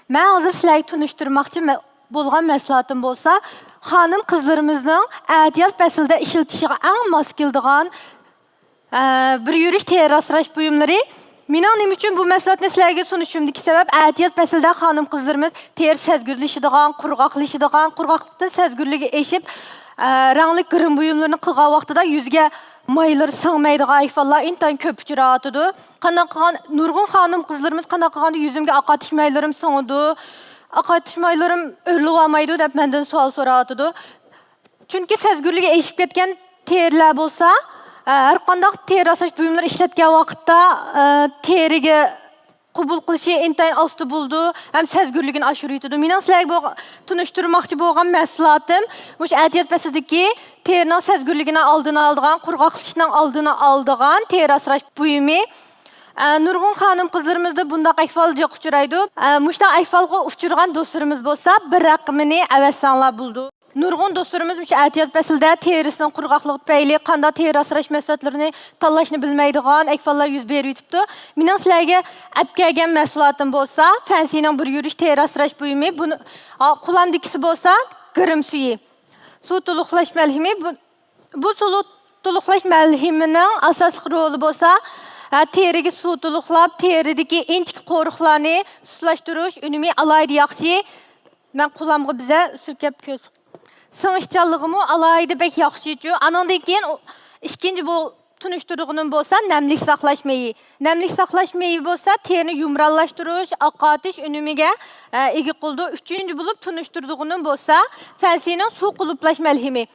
مەن ھازىر سىلەرگە تونۇشتۇرماقچى مە-، بولغان مەھسۇلاتىم بولسا، خانىم قىزلىرىمىزنىڭ ئەتىياز پەسلىدە ئىشلىتىشىغا ئەڭ ماس كېلىدىغان، ئە، بىر يۈرۈش تېرە ئاسراش بۇيۇملىرى. مېنىڭ نېمە ئۈچۈن بۇ مەھسۇلاتنى سىلەرگە تونۇشتۇرۇشۇمدىكى سەۋەب، ئەتىياز پەسلىدە خانىم-قىزلىرىمىز تېرە سەزگۈرلىشىدىغان، قۇرغاقلىشىدىغان، قۇرغاقلىقتىن سەزگۈرلۈككە ئېشىپ، ئە، رەڭلىك گىرىم بۇيۇملىرىنى قىلغان ۋاقتىدا يۈزىگە مايلىرى سىڭمەيدىغان ئەھۋاللار ئىنتايىن كۆپ ئۇچراۋاتىدۇ. قانداق قىلغان، نۇرغۇن خانىم-قىزلىرىمىز قانداق قىلغاندا يۈزۈمگە ئاق ئاتىش مايلىرىم سىڭىدۇ، ئاق ئاتىش مايلىرىم ئۆرۈلۈۋالمايدۇ دەپ مەندىن سوئال سوراۋاتىدۇ. چۈنكى سەزگۈرلۈكى ئېشىپ كەتكەن تېرىلەر بولسا، ئە، ھەر قانداق تېرە ئاسراش بۇيۇملىرى ئىشلەتكەن ۋاقىتتا، ئە، تېرىگە قوبۇل قىلىشى ئىنتايىن ئاستا بولىدۇ ھەم سەزگۈرلۈكىنى ئاشۇرۇۋېتىدۇ. مېنىڭ سىلەرگە بولغا-، تونۇشتۇرماقچى بولغان مەھسۇلاتىم مۇشۇ ئەتىياز پەسلىدىكى تېرىنىڭ سەزگۈرلۈكىنىڭ ئالدىنى ئالىدىغان، قۇرغاقلىشىشنىڭ ئالدىنى ئالىدىغان تېرە ئاسراش بۇيۇمى. ئە، نۇرغۇن خانىم-قىزلىرىمىزدا بۇنداق ئەھۋال جىق ئۇچرايدۇ. ئە، مۇشۇنداق ئەھۋالغا ئۇچرىغان دوستلىرىمىز بولسا، بىر رەقىمىنى ئەۋەتسەڭلار بولىدۇ. نۇرغۇن دوستلىرىمىز مۇشۇ ئەتىياز پەسلىدە تېرىسىنىڭ قۇرغاقلىقى تۈپەيلى قانداق تېرە ئاسراش مەھسۇلاتلىرىنى تاللاشنى بىلمەيدىغان ئەھۋاللار يۈز بېرىۋېتىپتۇ. مېنىڭ سىلەرگە ئەپ كەلگەن مەھسۇلاتىم بولسا، فەنسىنىڭ بىر يۈرۈش تېرە ئاسراش بۇيۇمى، بۇنى، ئا، قولۇمدىكىسى بولسا گىرىم سۈيى، سۇ تولۇقلاش مەلھىمى. بۇ، بۇ سۇ تولۇقلاش مەلھىمىنىڭ ئاساسلىق رولى بولسا، ئا، تېرىگە سۇ تولۇقلاپ، تېرىدىكى ئىنچىكە قورۇقلارنى سۇسلاشتۇرۇش ئۈنۈمى ئالاھىدە ياخشى. مەن قولامغا بىزە سۈركەپ كۆز. سىڭىشچانلىقىمۇ ئالاھىدە بەك ياخشىچۇ. ئانىڭدىن كېيىن ئۇ، ئىككىنچى بۇ تونۇشتۇرغىنىم بولسا نەملىك ساقلاش مېيى. نەملىك ساقلاش مېيى بولسا تېرىنى يۇمرانلاشتۇرۇش، ئاقارتىش ئۈنۈمىگە، ئە، ئىگە قىلىدۇ. ئۈچىنچى بولۇپ تونۇشتۇرىدىغىنىم بولسا فەنسىنىڭ سۇ قۇلۇپلاش مەلھىمى.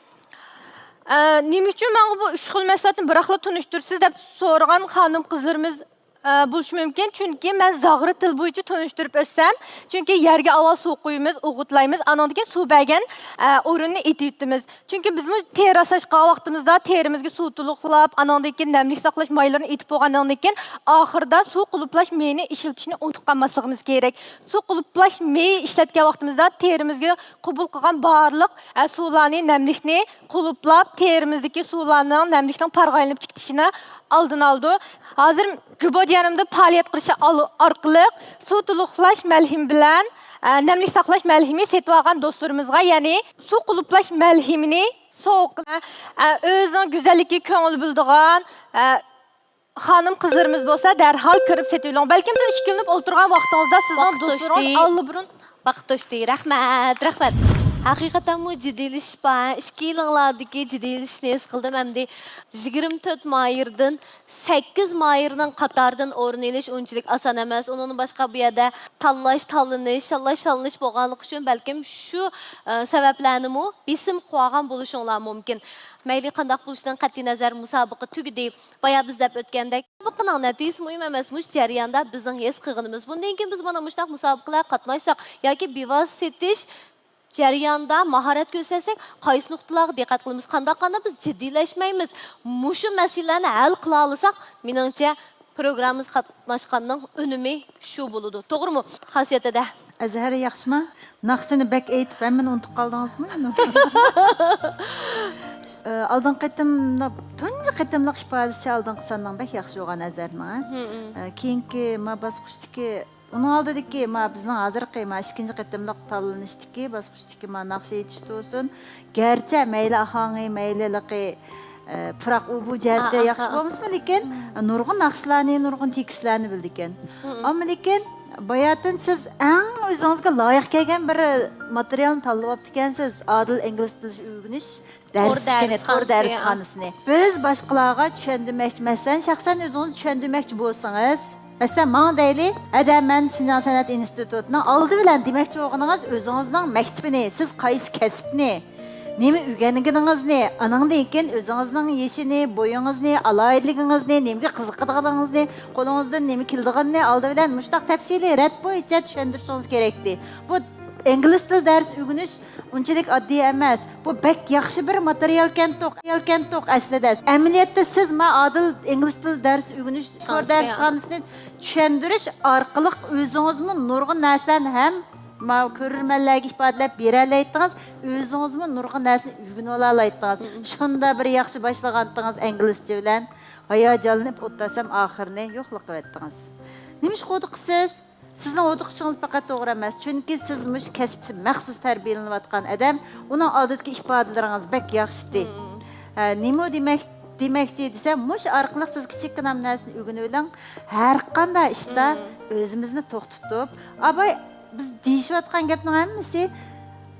ئە، نېمە ئۈچۈن ماڭا بۇ ئۈچ خىل مەھسۇلاتنى بىراقلا تونۇشتۇرىسىز دەپ سورىغان خانىم-قىزلىرىمىز ئە، بولۇشى مۇمكىن، چۈنكى مەن زاغرا تىل بويىچە تونۇشتۇرۇپ ئۆتسەم، چۈنكى يەرگە ئاۋۋال سۇ قۇيىمىز، ئوغۇتلايمىز، ئانىڭدىن كېيىن سۇ بەرگەن، ئە، ئورۇننى ئېتىۋېتىمىز. چۈنكى بىزمۇ تېرە ئاسراشقا ۋاقتىمىزدا تېرىمىزگە سۇ تولۇقلاپ، ئانىڭدىن كېيىن نەملىك ساقلاش مايلىرىنى ئېتىپ بولغاندىن كېيىن، ئاخىرىدا سۇ قۇلۇپلاش مېيىنى ئىشلىتىشنى ئۇنتۇپ قالماسلىقىمىز كېرەك. سۇ قۇلۇپلاش مېيى ئىشلەتكەن ۋاقتىمىزدا تېرىمىزگە قوبۇل قىلغان بارلىق، ئە، سۇلارنى، نەملىكنى قۇلۇپلاپ، تېرىمىزدىكى سۇلارنىڭ، نەملىكنىڭ پارغايلىنىپ چىقىشىنى ئالدىنى ئالىدۇ. ھازىر جۇبو جىيەنىمدە پائالىيەت قىلىش ئال-، ئارقىلىق سۇ تولۇقلاش مەلھىمى بىلەن، ئە، نەملىك ساقلاش مەلھىمى سېتىۋالغان دوستلىرىمىزغا، يەنى سۇ قۇلۇپلاش مەلھىمىنى سوۋغا قىلىمەن. ئە، ئۆزىنىڭ گۈزەللىكىگە كۆڭۈل بۆلىدىغان، ئە، خانىم-قىزلىرىمىز بولسا دەرھال كىرىپ سېتىۋېلىڭ. بەلكىم سىز ئىككىلىنىپ ئولتۇرغان ۋاقتىڭىزدا سىزنىڭ دوستلىرىڭىز ئاللىبۇرۇن ۋاقىت توشتى. رەھمەت، رەھمەت. ھەقىقەتەنمۇ جىددىيلىشىش بار. ئىككىيلىڭلاردىكى جىددىيلىشىشنى ھېس قىلدىم. ئەمدى يىگىرمە تۆت ماھىردىن سەككىز ماھىرنىڭ قاتارىدىن ئورۇن ئېلىش ئۇنچىلىك ئاسان ئەمەس. ئۇنىڭدىن باشقا بۇ يەردە تاللاش، تاللىنىش، تاللاش، تاللىنىش بولغانلىقى ئۈچۈن بەلكىم شۇ، ئە، سەۋەبلەرنىمۇ بېسىم قىلىۋالغان بولۇشۇڭلار مۇمكىن. مەيلى قانداق بولۇشىدىن قەتئىينەزەر، مۇسابىقە تۈگىدى. بايا بىز دەپ ئۆتكەندەك، مۇسابىقىنىڭ نەتىجىسى مۇھىم ئەمەس، مۇشۇ جەرياندا بىزنىڭ ھېس قىلغىنىمىز. بۇندىن كېيىن بىز مانا مۇشۇنداق مۇسابىقىلەرگە قاتناشساق ياكى بىۋاسىتە سېتىش جەريانىدا ماھارەت كۆرسەتسەك، قايسى نۇقتىلارغا دىققەت قىلىمىز؟ قانداق قىلغاندا بىز جىددىيلەشمەيمىز؟ مۇشۇ مەسىلىلەرنى ھەل قىلالىساق، مېنىڭچە، پروگراممىمىزغا قاتناشقاننىڭ ئۈنۈمى شۇ بولىدۇ. توغرىمۇ، خاسىيەت ھەدە؟ ئەزھەر ياخشىما؟ ناخشىنى بەك ئېيتىپ، ھەممىنى ئۇنتۇپ قالدىڭىزمۇ ئەمدى؟ ئە، ئالدىنقى قېتىم، تۇنجى قېتىملىق ئىپادىسى ئالدىنقى ساننىڭ بەك ياخشى بولغان ئەزھەرنىڭ، ھە؟ ئە، كېيىنكى ما باسقۇچتىكى، ئۇنىڭ ئالدىدىكى ما بىزنىڭ ھازىرقى ما ئىككىنچى قېتىملىق تاللىنىشتىكى باسقۇچتىكى ما ناخشا ئېيتىش تۇرسۇن. گەرچە مەيلى ئاھاڭى، مەيلى ھېلىقى، ئە، پۇراق ئۇ بۇ جەھەتتە ياخشى بولمىسىمۇ، لېكىن نۇرغۇن ناخشىلارنى، نۇرغۇن تېكىستلەرنى بىلىدىكەن. ئەمما لېكىن باياتىن سىز ئەڭ ئۆزىڭىزگە لايىق كەلگەن بىر ماتېرىيالنى تاللىۋاپتىكەنسىز. ئادىل ئىنگلىز تىلى ئۆگىنىش دەرسلىكىنى، تور دەرسخانىسى. بىز باشقىلارغا چۈشەندۈرمەكچى، مەسىلەن، شەخسەن ئۆزىڭىز چۈشەندۈرمەكچى بولسىڭىز، مەسىلەن، ماڭا دەيلى، ھەدە، مەن شىنجاڭ سەنئەت ئىنستىتۇتىنىڭ ئالدى بىلەن دېمەكچى بولغىنىڭىز ئۆزىڭىزنىڭ مەكتىپىنى، سىز قايسى كەسىپنى، نېمە ئۆگەنگىنىڭىزنى، ئانىڭدىن كېيىن ئۆزىڭىزنىڭ يېشىنى، بويىڭىزنى، ئالاھىدىلىكىڭىزنى، نېمىگە قىزىقىدىغىنىڭىزنى، قولىڭىزدىن نېمە كېلىدىغىنىنى ئالدى بىلەن مۇشۇنداق تەپسىلىي رەت بويىچە چۈشەندۈرۈشىڭىز كېرەكتى. بۇ ئىنگلىز تىل دەرس ئۆگىنىش ئۇنچىلىك ئاددىي ئەمەس. بۇ بەك ياخشى بىر ماتېرىيالكەنتۇق، ماتېرىيالكەنتۇق ئەسلىدە. ئەمەلىيەتتە سىز ما ئادىل ئىنگلىز تىل دەرس ئۆگىنىش تور دەرسخانىسىنى چۈشەندۈرۈش ئارقىلىق ئۆزىڭىزمۇ نۇرغۇن نەرسىلەرنى ھەم ما كۆرۈرمەنلەرگە ئىپادىلەپ بېرەلەيتتىڭىز، ئۆزىڭىزمۇ نۇرغۇن نەرسىنى ئۆگىنىۋالالايتتىڭىز. شۇنداق بىر ياخشى باشلىغانتىڭىز ئىنگلىزچە بىلەن، ھاياجانلىنىپ ئولتۇرسام ئاخىرىنى يوقلىقىۋەتتىڭىز. نېمىشقا ھودۇقىسىز؟ سىزنىڭ ھودۇقۇشىڭىز پەقەت توغرا ئەمەس، چۈنكى سىز مۇشۇ كەسىپتە مەخسۇس تەربىيەلىنىۋاتقان ئادەم، ئۇنىڭ ئالدىدىكى ئىپادىلىرىڭىز بەك ياخشىتى. ھە، نېمە دېمەكتى؟ دېمەكچى دېسەم، مۇشۇ ئارقىلىق سىز كىچىككىنە نەرسىنى ئۆگىنىۋېلىڭ. ھەر قانداق ئىشتا ئۆزىمىزنى توختىتىپ، ئاباي، بىز دېيىشىۋاتقان گەپنىڭ ھەممىسى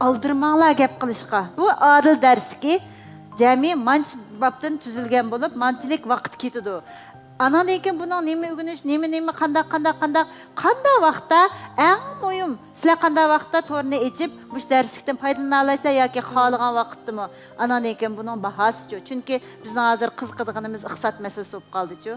ئالدىرىماڭلار گەپ قىلىشقا. بۇ ئادىل دەرسلىكى جەمئىي مانچە بابتىن تۈزۈلگەن بولۇپ، مانچىلىك ۋاقىت كېتىدۇ. ئاناندىن كېيىن بۇنىڭ نېمە ئۆگىنىش، نېمە، نېمە، قانداق، قانداق، قانداق، قانداق ۋاقىتتا، ئەڭ مۇھىم، سىلەر قانداق ۋاقىتتا تورنى ئېچىپ، مۇشۇ دەرسلىكتىن پايدىلانا ئالايسىلەر ياكى خالىغان ۋاقىتتىمۇ؟ ئاناندىن كېيىن بۇنىڭ باھاسىچۇ؟ چۈنكى بىزنىڭ ھازىر قىزىقىدىغىنىمىز ئىقتىساد مەسىلىسى بولۇپ قالدىچۇ؟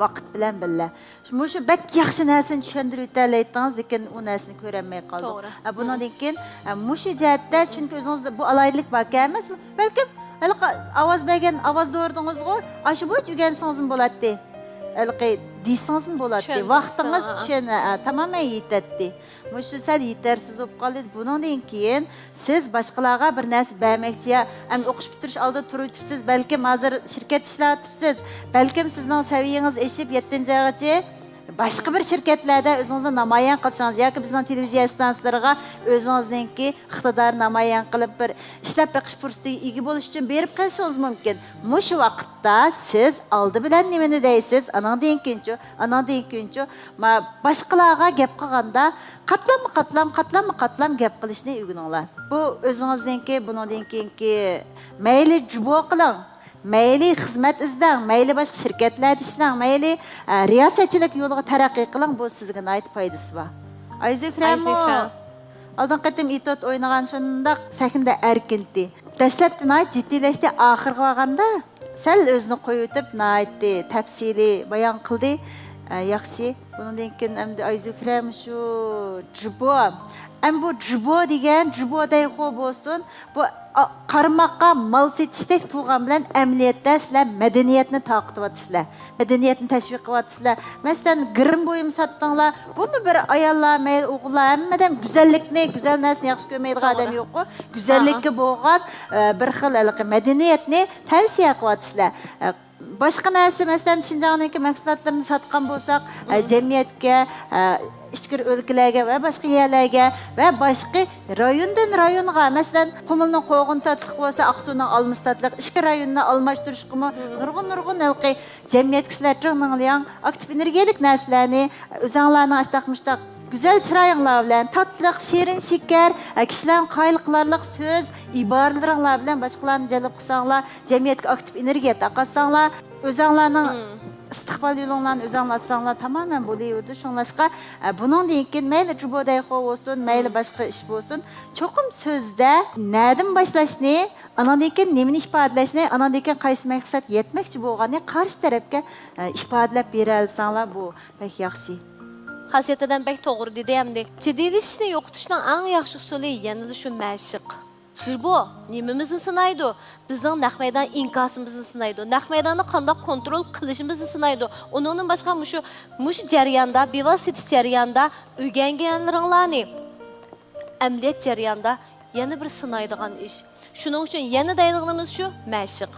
ۋاقىت بىلەن بىللە. مۇشۇ بەك ياخشى نەرسىنى چۈشەندۈرۈۋېتەلەيتتىڭىز، لېكىن ئۇ نەرسىنى كۆرەلمەي قالدۇق. توغرا. ئە، بۇنىڭدىن كېيىن، ئە، مۇشۇ جەھەتتە، چۈنكى ئۆزىڭىزدە بۇ ئالاھىدىلىك باركەن ئەمەسمۇ؟ بەلكىم ھېلىقى ئاۋاز بەرگەن، ئاۋاز دورىدىڭىزغۇ، ئاشۇ بويىچە ئۆگەنسىڭىزمۇ بولاتتى. ھېلىقى دېسىڭىزمۇ بولاتتى. چۈشەندۈرسىڭىز. ۋاقتىڭىز چۈشەن-، ئە، تامامەن يېتەتتى. مۇشۇ سەل يېتەرسىز بولۇپ قالدى. بۇنىڭدىن كېيىن سىز باشقىلارغا بىر نەرسە بەرمەكچى، يا ئەمدى ئوقۇش پۈتتۈرۈش ئالدىدا تۇرۇۋېتىپسىز، بەلكىم ھازىر شىركەتتە ئىشلەۋاتىپسىز، بەلكىم سىزنىڭ سەۋىيىڭىز ئېشىپ يەتتىنچى ئايغىچە باشقا بىر شىركەتلەردە ئۆزىڭىزنى نامايان قىلىشىڭىز ياكى بىزنىڭ تېلېۋىزىيە ئىستانسىلىرىغا ئۆزىڭىزنىڭكى ئىقتىدارىنى نامايان قىلىپ، بىر ئىشلەپ بېقىش پۇرسىتىگە ئىگە بولۇش ئۈچۈن بېرىپ قېلىشىڭىز مۇمكىن. مۇشۇ ۋاقىتتا سىز ئالدى بىلەن نېمىنى دەيسىز؟ ئانىڭدىن كېيىنچۇ؟ ئانىڭدىن كېيىنچۇ؟ ما-، باشقىلارغا گەپ قىلغاندا قاتلاممۇ قاتلام، قاتلاممۇ قاتلام گەپ قىلىشنى ئۆگىنىڭلار. بۇ ئۆزىڭىزنىڭكى، بۇنىڭدىن كېيىنكى مەيلى جۇبو قىلىڭ، مەيلى خىزمەت ئىزدەڭ، مەيلى باشقا شىركەتلەردە ئىشلەڭ، مەيلى، ئە، رىياسەتچىلىك يولىغا تەرەققىي قىلىڭ، بۇ سىزگە ناھايىتى پايدىسى بار. ئايزۆھرەمۇ ئايزۆھرە. ئالدىنقى قېتىم ئېتوت ئوينىغان شۇنداق سەھنىدە ئەركىنتى. دەسلەپتە ناھايىتى جىددىيلەشتى، ئاخىرغا بارغاندا سەل ئۆزىنى قويۇۋېتىپ، ناھايىتى تەپسىلىي بايان قىلدى. ئە، ياخشى. بۇنىڭدىن كېيىن ئەمدى ئايزۆھرە مۇشۇ جىبو. ئەمما بۇ جىبو دېگەن، جىبو دەيخو بولسۇن، بۇ، ئا، قارىماققا مال سېتىشتەك تۇرغان بىلەن ئەمەلىيەتتە سىلەر مەدەنىيەتنى تارقىتىۋاتىسىلەر. مەدەنىيەتنى تەشۋىق قىلىۋاتىسىلەر. مەسىلەن، گىرىم بۇيۇم ساتتىڭلار. بۇمۇ بىر ئاياللار، مەيلى ئوغۇللار، ھەممىدە ھەم گۈزەللىكنى، گۈزەل نەرسىنى ياخشى كۆرمەيدىغان ئادەم يوققۇ. گۈزەللىككە بولغان، ئە، بىر خىل ھېلىقى مەدەنىيەتنى تەۋسىيە قىلىۋاتىسىلەر. ئە، باشقا نەرسە، مەسىلەن، شىنجاڭنىڭكى مەھسۇلاتلىرىنى ساتقان بولساق، ئە، جەمئىيەتكە، ئە، ئىچكىرى ئۆلكىلەرگە ۋە باشقا يەرلەرگە ۋە باشقا رايوندىن رايونغا، مەسىلەن، قۇمۇلنىڭ قوغۇن تاتلىقى بولسا، ئاقسۇنىڭ ئالمىسى تاتلىق، ئىككى رايوننى ئالماشتۇرۇشقىمۇ نۇرغۇن، نۇرغۇن ھېلىقى جەمئىيەتكە سىلەر جىڭ نىڭلياڭ ئاكتىپ ئېنېرگىيەلىك نەرسىلەرنى ئۆزەڭلارنىڭ ئاشتاق مۇشتاق گۈزەل چىرايىڭلار بىلەن، تاتلىق، شېرىن شېكەر، ئە، كىشىلەرنى قايىل قىلارلىق سۆز، ئىبارىلىرىڭلار بىلەن باشقىلارنى جەلپ قىلساڭلار، جەمئىيەتكە ئاكتىپ ئېنېرگىيە تارقاتساڭلار، ئۆزەڭلارنىڭ ئىستىقبال يولۇڭلارنى ئۆزەڭلار ئاچساڭلار تامامەن بولۇۋېرىدۇ. شۇڭلاشقا، ئە، بۇنىڭدىن كېيىن مەيلى جۇبو دەيخو بولسۇن، مەيلى باشقا ئىش بولسۇن، چوقۇم سۆزدە نەدىن باشلاشنى، ئاناندىن كېيىن نېمىنى ئىپادىلەشنى، ئاناندىن كېيىن قايسى مەقسەت يەتمەكچى بولغاننى قارشى تەرەپكە، ئە، ئىپادىلەپ بېرەلىسەڭلار، بۇ بەك ياخشى. خاسىيەتىدىن بەك توغرا دېدى ئەمدى. جىددىيلىشىشنى يوقىتىشنىڭ ئەڭ ياخشى ئۇسۇلى يەنىلا شۇ مەشىق. جىبو نېمىمىزنى سىنايدۇ؟ بىزنىڭ نەق مەيدان ئىنكاسىمىزنى سىنايدۇ. نەق مەيداننى قانداق كونترول قىلىشىمىزنى سىنايدۇ. ئۇنىڭدىن باشقا مۇشۇ، مۇشۇ جەرياندا، بىۋاسىتە سېتىش جەريانىدا ئۆگەنگەنلىرىڭلارنى ئەمەلىيەت جەريانىدا يەنە بىر سىنايدىغان ئىش. شۇنىڭ ئۈچۈن يەنە دەيدىغىنىمىز شۇ، مەشىق.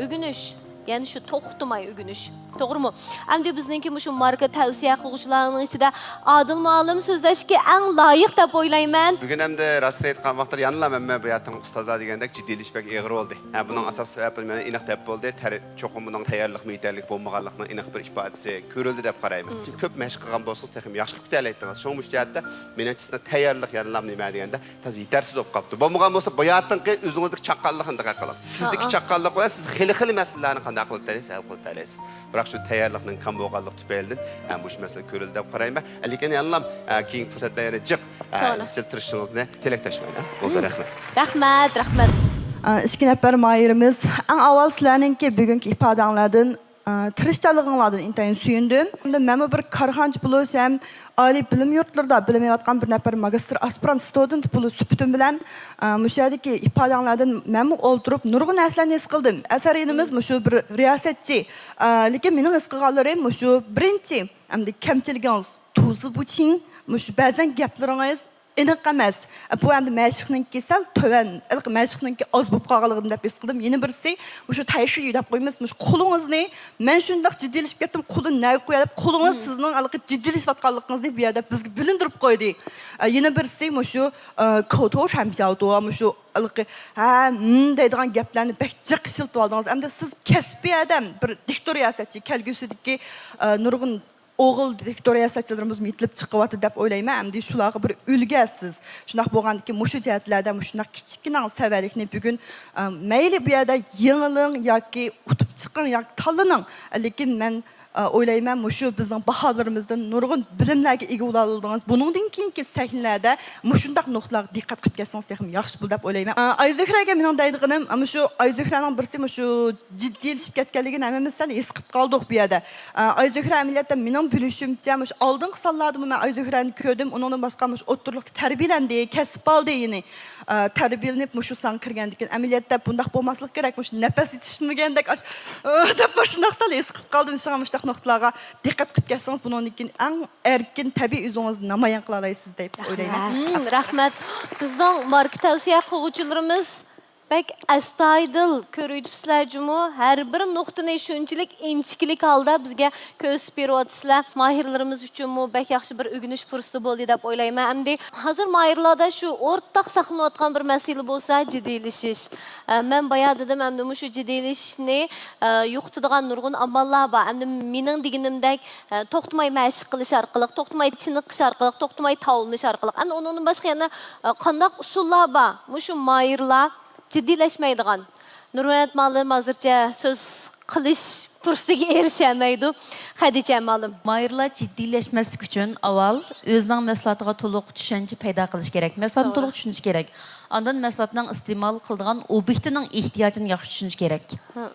ئۆگىنىش. يەنى شۇ توختىماي ئۆگىنىش. توغرىمۇ؟ ئەمدى بىزنىڭكى مۇشۇ ماركا تەۋسىيە قىلغۇچىلارنىڭ ئىچىدە ئادىل مۇئەللىم سۆزلەشكە ئەڭ لايىق دەپ ئويلايمەن. بۈگۈن ئەمدى راستىنى ئېيتقان ۋاقىتتا يەنىلا مەن، مەن بۇ يەردىكى ئۇستازلار دېگەندەك جىددىيلىشىش بەك ئېغىر بولدى. ھە، بۇنىڭ ئاساسىي سەۋەبى مانا ئېنىق دەپ بولدى. تەر-، چوقۇم بۇنىڭ تەييارلىقمۇ يېتەرلىك بولمىغانلىقىنىڭ ئېنىق بىر ئىپادىسى كۆرۈلدى دەپ قارايمەن. چۈنكى كۆپ مەشىق قىلغان بولسىڭىز تېخىمۇ ياخشى قىلىپ كېتەلەيتتىڭىز. شۇڭا مۇشۇ جەھەتتە مېنىڭچە سىزنىڭ تەييارلىق يەنىلا نېمە دېگەندە تازا يېتەرسىز بولۇپ قاپتۇ. بولمىغان بولسا باياتىنقى ئۆزىڭىزدىكى چاققانلىقنى دىققەت قىلىڭ. سىزدىكى چاققانلىق بىلەن سىز خېلى خېلى مەسىلىلەرنى قانداق قىلىپ تەلەيسىز، ھەل قىلىپ تەلەيسىز. بىراق شۇ تەييارلىقنىڭ كەم بولغانلىقى تۈپەيلىدىن، ھە، مۇشۇ مەسىلە كۆرۈلدى دەپ قارايمەن. لېكىن يەنىلا، ھە، كېيىنكى پۇرسەتتە يەنە جىق، ھە، ئىزچىل تىرىشىشىڭىزنى تىلەكداشمەن. ھە، بولدى، رەھمەت. رەھمەت، رەھمەت. ئىككى نەپەر ماھىرىمىز، ئەڭ ئاۋۋال سىلەرنىڭكى بۈگۈنكى ئىپادەڭلاردىن ئا، تىرىشچانلىقىڭلاردىن ئىنتايىن سۆيۈندۈم. ئەمدى مەنمۇ بىر كارخانىچى بولۇش ھەم ئالىي بىلىم يۇرتلىرىدا بىلىم ئېلىۋاتقان بىر نەپەر ماگىستىر ئاسپىرانت ستۇدېنت بولۇش سۈپىتىم بىلەن، ئا، مۇشۇ يەردىكى ئىپادەڭلاردىن مەنمۇ ئولتۇرۇپ نۇرغۇن نەرسىلەرنى ھېس قىلدىم. ئەسەر ئىنىمىز مۇشۇ بىر رىياسەتچى. ئا، لېكىن مېنىڭ ھېس قىلغانلىرىم مۇشۇ بىرىنچى، ئەمدى كەمچىلىكىڭىز تۇزى بۇچىڭ، مۇشۇ بەزەن گەپلىرىڭىز ئېنىق ئەمەس. بۇ ئەمدى مەشىقنىڭكى سەل تۆۋەن، ھېلىقى مەشىقنىڭكى ئاز بولۇپ قالغانلىقىنى دەپ ھېس قىلدىم. يەنە بىرسى، مۇشۇ تەيشى دەپ قويىمىز، مۇشۇ قولىڭىزنى، مەن شۇنداق جىددىيلىشىپ كەتتىم، قولىنى نەگە قوياي دەپ، قولىڭىز سىزنىڭ ھېلىقى جىددىيلىشىۋاتقانلىقىڭىزنى بۇ يەردە بىزگە بىلىندۈرۈپ قويدى. ئە، يەنە بىرسى، مۇشۇ، ئە، كوتو شەنپياۋتو، مۇشۇ ھېلىقى، ھە، ھىم دەيدىغان گەپلەرنى بەك جىق ئىشلىتىۋالدىڭىز. ئەمدى سىز كەسپىي ئادەم، بىر دىكتور رىياسەتچى، كەلگۈسىدىكى، ئە، نۇرغۇن ئوغۇل دىكتور رىياسەتچىلىرىمىزمۇ يېتىلىپ چىقىۋاتىدۇ دەپ ئويلايمەن. ئەمدى شۇلارغا بىر ئۈلگە سىز. شۇنداق بولغاندىكىن مۇشۇ جەھەتلەردە مۇشۇنداق كىچىككىنە سەۋەنلىكنى بۈگۈن، ئە، مەيلى بۇ يەردە يېڭىلىڭ ياكى ئۇتۇپ چىقىڭ ياكى تاللىنىڭ. لېكىن مەن، ئە، ئويلايمەن، مۇشۇ بىزنىڭ باھالىرىمىزدىن نۇرغۇن بىلىملەرگە ئىگە بولالىدىڭىز. بۇنىڭدىن كېيىنكى سەھنىلەردە مۇشۇنداق نۇقتىلارغا دىققەت قىلىپ كەتسىڭىز تېخىمۇ ياخشى بولىدۇ دەپ ئويلايمەن. ئە، ئايزۆھرەگە مېنىڭ دەيدىغىنىم، مۇشۇ ئايزۆھرەنىڭ بىرسى مۇشۇ جىددىيلىشىپ كەتكەنلىكىنى ھەممىمىز سەل ھېس قىلىپ قالدۇق بۇ يەردە. ئە، ئايزۆھرە ئەمەلىيەتتە مېنىڭ بىلىشىمچە، مۇشۇ ئالدىنقى سانلاردىمۇ مەن ئايزۆھرەنى كۆردۈم. ئۇنىڭدىن باشقا مۇشۇ ئوتتۇرىلىقتا تەربىيەلەندى، كەسىپ ئالدى يەنى. ئە، تەربىيەلىنىپ مۇشۇ سانغا كىرگەندىكىن ئەمەلىيەتتە بۇنداق بولماسلىقى كېرەك. مۇشۇ نەپەس يېتىشمىگەندەك ئاش-، ئە، دەپ مۇشۇنداق سەل ھېس قىلىپ قالدىم. شۇڭا مۇشۇنداق نۇقتىلارغا دىققەت قىلىپ كەتسىڭىز، بۇنىڭدىن كېيىن ئەڭ ئەركىن، تەبىئىي ئۆزىڭىزنى نامايان قىلالايسىز دەپ ئويلايمەن. مم، رەھمەت. بىزنىڭ ماركا تەۋسىيە قىلغۇچىلىرىمىز بەك ئەستايىدىل كۆرۈۋېتىپسىلەر جۇمۇ. ھەر بىر نۇقتىنى شۇنچىلىك ئىنچىكىلىك ھالدا بىزگە كۆرسىتىپ بېرىۋاتىسىلەر. ماھىرلىرىمىز ئۈچۈنمۇ بەك ياخشى بىر ئۆگىنىش پۇرسىتى بولدى دەپ ئويلايمەن. ئەمدى ھازىر ماھىرلاردا شۇ ئورتاق ساقلىنىۋاتقان بىر مەسىلە بولسا جىددىيلىشىش. ئە، مەن بايا دېدىم، ئەمدى مۇشۇ جىددىيلىشىشنى، ئە، يوقىتىدىغان نۇرغۇن ئاماللار بار. ئەمدى مېنىڭ دېگىنىمدەك، ئە، توختىماي مەشىق قىلىش ئارقىلىق، توختىماي چېنىقىش ئارقىلىق، توختىماي تاۋلىنىش ئارقىلىق. ئەمدى ئۇنىڭدىن باشقا يەنە، ئە، قانداق ئۇسۇللار بار؟ مۇشۇ ماھىرلار جىددىيلەشمەيدىغان، نۇرمەمەت مۇئەللىم ھازىرچە سۆز قىلىش پۇرسىتىگە ئېرىشەلمەيدۇ. خەدىچە مۇئەللىم. ماھىرلار جىددىيلەشمەسلىك ئۈچۈن ئاۋۋال ئۆزىنىڭ مەھسۇلاتىغا تولۇق چۈشەنچە پەيدا قىلىش كېرەك. مەھسۇلاتنى توغرا. تولۇق چۈشىنىش كېرەك. ئاندىن مەھسۇلاتنىڭ ئىستېمال قىلىدىغان ئوبيېكتىنىڭ ئېھتىياجىنى ياخشى چۈشىنىش كېرەك. ھە.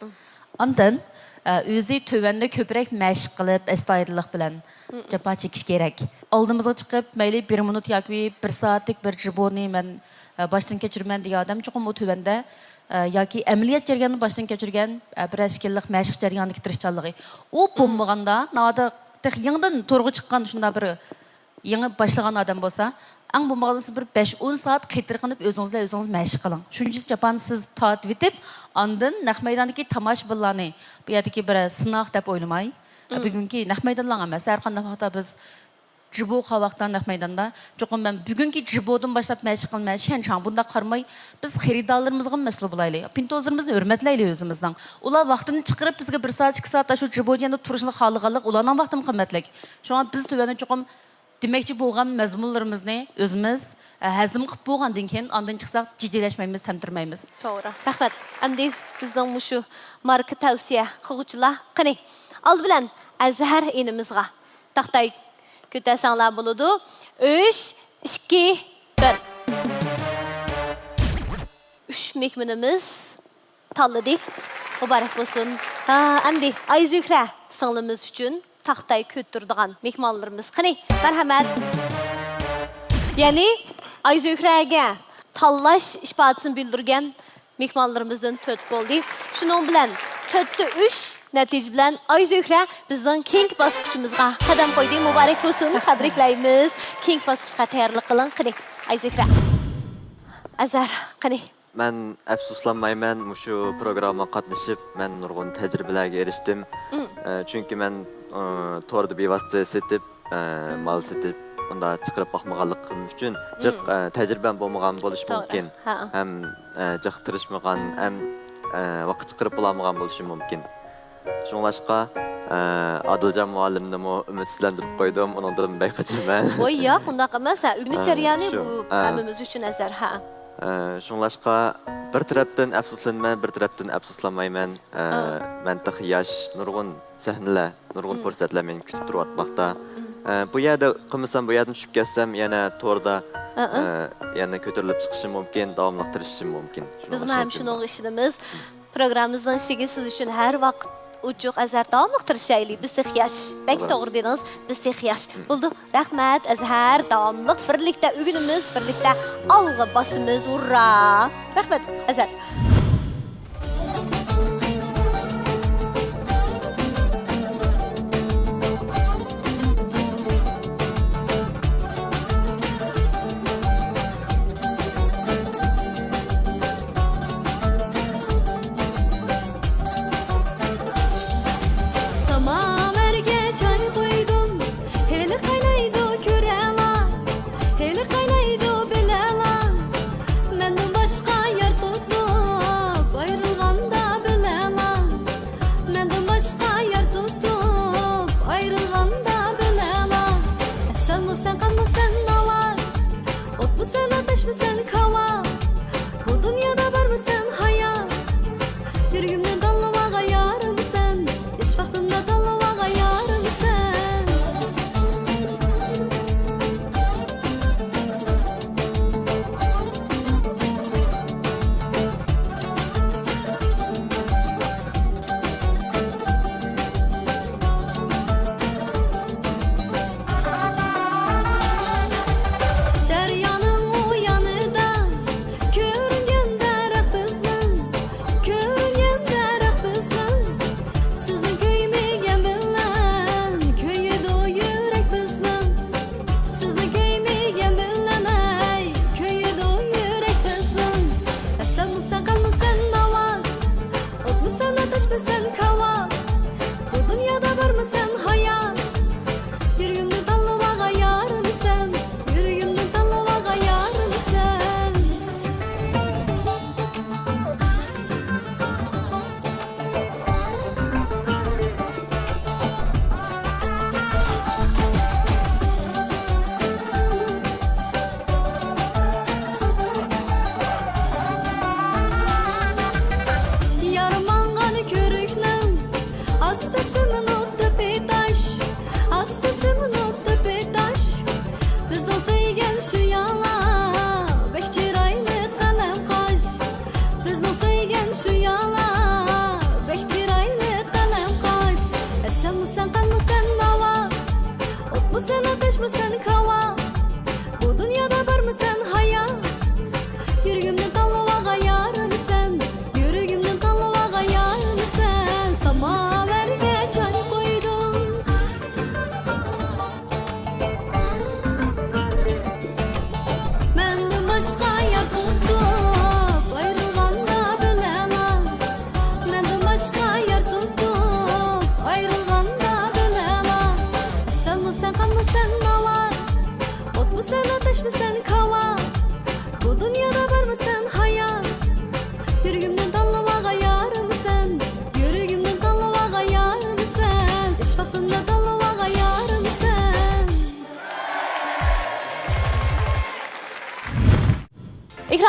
ئاندىن، ئە، ئۆزى تۆۋەندە كۆپرەك مەشىق قىلىپ، ئەستايىدىللىق بىلەن جاپا چېكىش كېرەك. ئالدىمىزغا چىقىپ، مەيلى بىر مىنۇت ياكى بىر سائەتلىك بىر جىبونى مەن، ئە، باشتىن كەچۈرىمەن دېگەن ئادەم چوقۇم ئۇ تۆۋەندە، ئە، ياكى ئەمەلىيەت جەريانىنى باشتىن كەچۈرگەن، ئە، بىر ئىككى يىللىق مەشىق جەريانىدىكى تىرىشچانلىقى. ئۇ بولمىغاندا، ناۋادا تېخى يېڭىدىن تورغا چىققان شۇنداق بىر يېڭى باشلىغان ئادەم بولسا، ئەڭ بولمىغاندا سىز بىر بەش ئون سائەت قېتىرقىنىپ ئۆزىڭىز بىلەن ئۆزىڭىز مەشىق قىلىڭ. شۇنچىلىك جاپانى سىز تارتىۋېتىپ، ئاندىن نەق مەيداندىكى تاماشىبىنلارنى بۇ يەردىكى بىر سىناق دەپ ئويلىماي، بۈگۈنكى نەق مەيدانلار ئەمەس، ھەر قانداق ۋاقىتتا بىز جىبو قاۋاقتا نەق مەيداندا، چوقۇم مەن بۈگۈنكى جىبودىن باشلاپ مەشىق قىلىمەن، شيەنچاڭ بۇنداق قارىماي، بىز خېرىدارلىرىمىزغىمۇ مەسئۇل بولايلى. پىنتوزلىرىمىزنى ھۆرمەتلەيلى ئۆزىمىزنىڭ. ئۇلار ۋاقتىنى چىقىرىپ بىزگە بىر سائەت، ئىككى سائەت شۇ جىبو جەندە تۇرۇشنى خالىغانلىق ئۇلارنىڭ ۋاقتىمۇ قىممەتلىك. شۇڭا بىز تۆۋەندە چوقۇم دېمەكچى بولغان مەزمۇنلىرىمىزنى ئۆزىمىز، ئە، ھەزىم قىلىپ بولغاندىن كېيىن ئاندىن چىقساق جىددىيلەشمەيمىز، تەمتىرىمەيمىز. توغرا. رەھمەت. ئەمدى بىزنىڭ مۇشۇ ماركا تەۋسىيە قىلغۇچىلار. قېنى، ئالدى بىلەن ئەزھەر ئىنىمىزغا تاختاي كۆتەرسەڭلار بولىدۇ. ئۈچ، ئىككى، بىر. ئۈچ مېھمىنىمىز تاللىدى. مۇبارەك بولسۇن. ھا، ئەمدى ئايزۆھرە سىڭلىمىز ئۈچۈن تاختاي كۆتۈرىدىغان مېھمانلىرىمىز. قېنى، مەرھەمەت. يەنى ئايزۆھرەگە تاللاش ئىپادىسىنى بىلدۈرگەن مېھمانلىرىمىزدىن تۆت بولدى. شۇنىڭ بىلەن تۆتتە ئۈچ نەتىجە بىلەن ئايزۆھرە بىزنىڭ كېيىنكى باسقۇچىمىزغا قەدەم قويدى. مۇبارەك بولسۇن، تەبرىكلەيمىز. كېيىنكى باسقۇچقا تەييارلىق قىلىڭ. قېنى، ئايزۆھرە. ئەزھەر، قېنى. مەن ئەپسۇسلانمايمەن، مۇشۇ پروگراممىغا قاتنىشىپ، مەن نۇرغۇن تەجرىبىلەرگە ئېرىشتىم. ئە، چۈنكى مەن، ئە، توردا بىۋاسىتە سېتىپ، ئە، مال سېتىپ، ئۇنداق چىقىرىپ باقمىغانلىقىم ئۈچۈن جىق، ئە، تەجرىبەم بولمىغان بولۇشى مۇمكىن. ھەم، ئە، جىق تىرىشمىغان، ھەم، ئە، ۋاقىت چىقىرىپ بولالمىغان بولۇشۇم مۇمكىن. شۇڭلاشقا، ئە، ئادىلجان مۇئەللىمنىمۇ ئۈمىدسىزلەندۈرۈپ قويدۇم، ئۇنىڭدىن بەك قاچىمەن. ۋاي ياق، ئۇنداق ئەمەس، ھە، ئۆگىنىش جەريانى بۇ ھەممىمىز ئۈچۈن ئەزەر، ھە. ئە، شۇڭلاشقا بىر تەرەپتىن ئەپسۇسلىنىمەن، بىر تەرەپتىن ئەپسۇسلانمايمەن. ئە، مەن تېخى ياش، نۇرغۇن سەھنىلەر، نۇرغۇن پۇرسەتلەر مېنى كۈتۈپ تۇرۇۋاتماقتا. ئە، بۇ يەردە قىلمىسام، بۇ يەردىن چۈشۈپ كەتسەم، يەنە توردا، ئە، يەنە كۆتۈرۈلۈپ چىقىشىم مۇمكىن، داۋاملىق تىرىشىشىم مۇمكىن. بىزمۇ ھەم شۇنىڭغا ئىشىنىمىز. پروگراممىمىزنىڭ ئىشىكى سىز ئۈچۈن ھەر ۋاقىت ئوچۇق، ئەزەر، داۋاملىق تىرىشايلى. بىز تېخى ياش. بەك توغرا دېدىڭىز، بىز تېخى ياش. بولدى، رەھمەت، ئەزھەر. داۋاملىق بىرلىكتە ئۆگىنىمىز، بىرلىكتە ئالغا باسىمىز. ھۇررا! رەھمەت، ئەزھەر.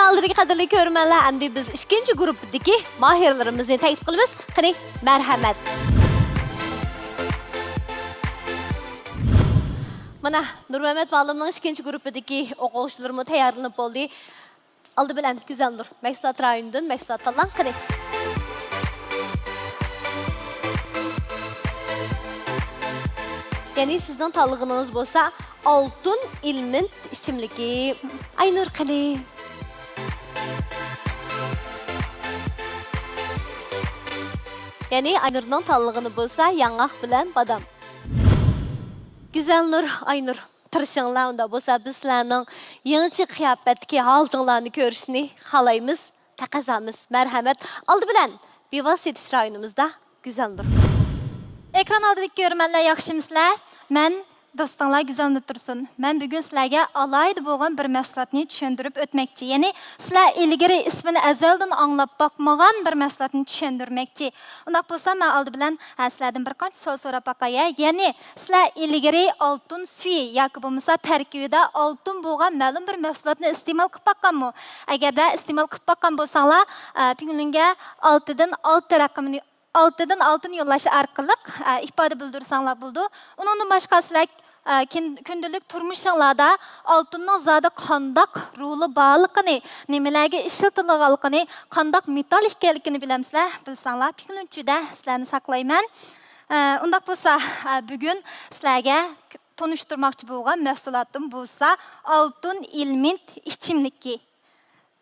ئالدىدىكى قەدىرلىك كۆرۈرمەنلەر، ئەمدى بىز ئىككىنچى گۇرۇپپىدىكى ماھىرلىرىمىزنى تەكلىپ قىلىمىز. قېنى، مەرھەمەت. مانا، نۇرمەمەت مۇئەللىمنىڭ ئىككىنچى گۇرۇپپىدىكى ئوقۇغۇچىلىرىمۇ تەييارلىنىپ بولدى. ئالدى بىلەن گۈزەلنۇر، مەھسۇلات رايونىدىن مەھسۇلات تاللاڭ، قېنى. يەنى سىزنىڭ تاللىغىنىڭىز بولسا ئالتۇن ئىلمېنىت ئىچىملىكى. ئاينۇر، قېنى. يەنى ئاينۇرنىڭ تاللىغىنى بولسا ياڭاق بىلەن بادام. گۈزەلنۇر، ئاينۇر، تىرىشىڭلار، ئۇنداق بولسا بىز سىلەرنىڭ يېڭىچە قىياپەتتىكى ھالىتىڭلارنى كۆرۈشنى خالايمىز. تەقەززامىز، مەرھەمەت. ئالدى بىلەن بىۋاسىتە يېتىش رايونىمىزدا گۈزەلنۇر. ئېكران ئالدىدىكى كۆرۈرمەنلەر، ياخشىمۇسىلەر؟ مەن دوستۇڭلار گۈزەلنۇر تۇرسۇن. مەن بۈگۈن سىلەرگە ئالاھىدە بولغان بىر مەھسۇلاتنى چۈشەندۈرۈپ ئۆتمەكچى. يەنى سىلەر ئىلگىرى ئىسمىنى ئەزەلدىن ئاڭلاپ باقمىغان بىر مەھسۇلاتنى چۈشەندۈرمەكچى. ئۇنداق بولسا، مەن ئالدى بىلەن، ھە، سىلەردىن بىر قانچە سوئال سوراپ باقاي، ھە. يەنى سىلەر ئىلگىرى ئالتۇن سۈيى ياكى بولمىسا تەركىبىدە ئالتۇن بولغان مەلۇم بىر مەھسۇلاتنى ئىستېمال قىلىپ باققانمۇ؟ ئەگەردە ئىستېمال قىلىپ باققان بولساڭلار، ئە، پىڭلۈنگە ئالتىدىن ئالتە رەقىمىنى، ئالتىدىن ئالتىنى يوللاش ئارقىلىق، ئە، ئىپادە بىلدۈرسەڭلار بولىدۇ. ئۇنىڭدىن باشقا سىلەر، ئە، كىن-، كۈندىلىك تۇرمۇشۇڭلاردا ئالتۇننىڭ زادى قانداق رولى بارلىقىنى، نېمىلەرگە ئىشلىتىلىدىغانلىقىنى، قانداق مېتال ئىكەنلىكىنى بىلەمسىلەر؟ بىلسەڭلار، پىڭلۈن چۈدە سىلەرنى ساقلايمەن. ئە، ئۇنداق بولسا، ئە، بۈگۈن سىلەرگە تونۇشتۇرماقچى بولغان مەھسۇلاتىم بولسا ئالتۇن ئىلمېنىت ئىچىملىكى.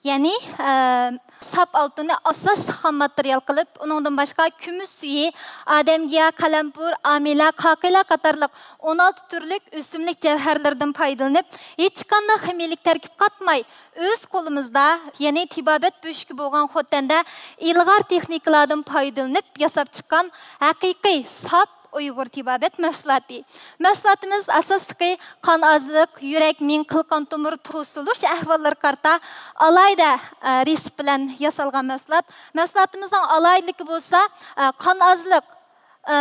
يەنى، ئە، ساپ ئالتۇننى ئاساسلىق خام ماتېرىيال قىلىپ، ئۇنىڭدىن باشقا كۈمۈش سۈيى، ئادەمگىياھ، قەلەمپۇر، ئامىلە، قاقىلە قاتارلىق ئون ئالتە تۈرلۈك ئۆسۈملۈك جەۋھەرلىرىدىن پايدىلىنىپ، ھېچقانداق خىمىيىلىك تەركىب قاتماي، ئۆز قولىمىزدا، يەنى تېبابەت بۆشۈكى بولغان خوتەندە ئىلغار تېخنىكىلاردىن پايدىلىنىپ ياساپ چىققان ھەقىقىي ساپ ئۇيغۇر تېبابەت مەھسۇلاتى. مەھسۇلاتىمىز ئاساسلىقى قان ئازلىق، يۈرەك، مېڭە، قىلقان تومۇر توسۇلۇش ئەھۋاللىرىغا قارىتا ئالاھىدە، ئە، رېتسېپ بىلەن ياسالغان مەھسۇلات. مەھسۇلاتىمىزنىڭ ئالاھىدىلىكى بولسا، ئە، قان ئازلىق، ئە،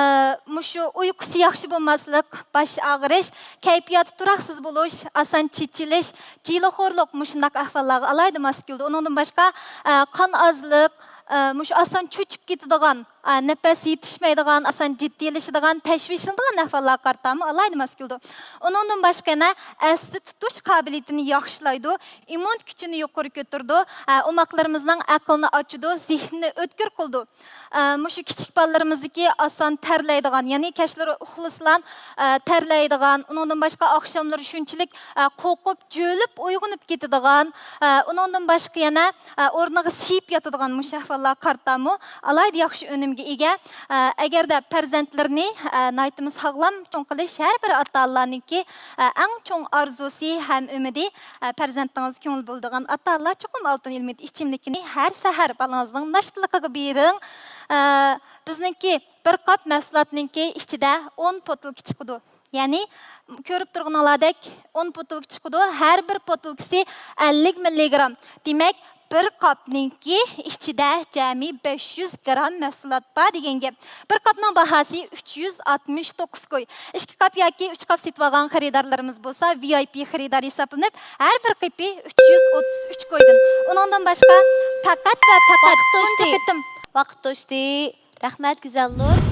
مۇشۇ ئۇيقۇسى ياخشى بولماسلىق، باش ئاغرىش، كەيپىياتى تۇراقسىز بولۇش، ئاسان چېچىلىش، جىلىخورلۇق مۇشۇنداق ئەھۋاللارغا ئالاھىدە ماس كېلىدۇ. ئۇنىڭدىن باشقا، ئە، قان ئازلىق، ئە، مۇشۇ ئاسان چۆچۈپ كېتىدىغان، ئە، نەپەس يېتىشمەيدىغان، ئاسان جىددىيلىشىدىغان، تەشۋىشلىنىدىغان ئەھۋاللارغا قارىتامۇ ئالاھىدە ماس كېلىدۇ. ئۇنىڭدىن باشقا يەنە ئەستە تۇتۇش قابىلىيىتىنى ياخشىلايدۇ، ئىممۇن كۈچىنى يۇقىرى كۆتۈرىدۇ، ئە، ئوماقلىرىمىزنىڭ ئەقلىنى ئاچىدۇ، زېھنىنى ئۆتكۈر قىلىدۇ. ئە، مۇشۇ كىچىك بالىلىرىمىزدىكى ئاسان تەرلەيدىغان، يەنى كەچلىرى ئۇخلىسىلا، ئە، تەرلەيدىغان، ئۇنىڭدىن باشقا ئاخشاملىرى شۇنچىلىك، ئە، قورقۇپ، جۆلۈپ ئويغىنىپ كېتىدىغان، ئە، ئۇنىڭدىن باشقا يەنە، ئە، ئورنىغا سىيىپ ياتىدىغان مۇشۇ ئەھۋاللارغا قارىتامۇ ئالاھىدە ياخشى ئۈنۈمگە ئىگە. ئە، ئەگەردە پەرزەنتلىرىنى، ئە، ناھايىتىمۇ ساغلام چوڭ قىلىش ھەر بىر ئاتا-ئانىلارنىڭكى، ئە، ئەڭ چوڭ ئارزۇسى ھەم ئۈمىدى. ئە، پەرزەنتىڭىز كۆڭۈل بۆلىدىغان ئاتا-ئانىلار چوقۇم ئالتۇن ئىلمېنىت ئىچىملىكىنى ھەر سەھەر بالىڭىزنىڭ ناشتىلىقىغا بېرىڭ. ئە، بىزنىڭكى بىر قاپ مەھسۇلاتنىڭكى ئىچىدە ئون پوتۇلكا چىقىدۇ. يەنى كۆرۈپ تۇرغىنىڭلاردەك ئون پوتۇلكا چىقىدۇ. ھەر بىر پوتۇلكىسى ئەللىك مىللىگرام. دېمەك، بىر قاپنىڭكى ئىچىدە جەمئىي بەش يۈز گرام مەھسۇلات بار دېگەن گەپ. بىر قاپنىڭ باھاسى ئۈچ يۈز ئاتمىش توققۇز كوي. ئىككى قاپ ياكى ئۈچ قاپ سېتىۋالغان خېرىدارلىرىمىز بولسا ۋى ئاي پى خېرىدار ھېسابلىنىپ، ھەر بىر قېپى ئۈچ يۈز ئوتتۇز ئۈچ كويدىن. ئۇنىڭدىن باشقا پەقەت ۋە پەقەت تۇنجى قېتىم. ۋاقىت توشتى. رەھمەت، گۈزەلنۇر.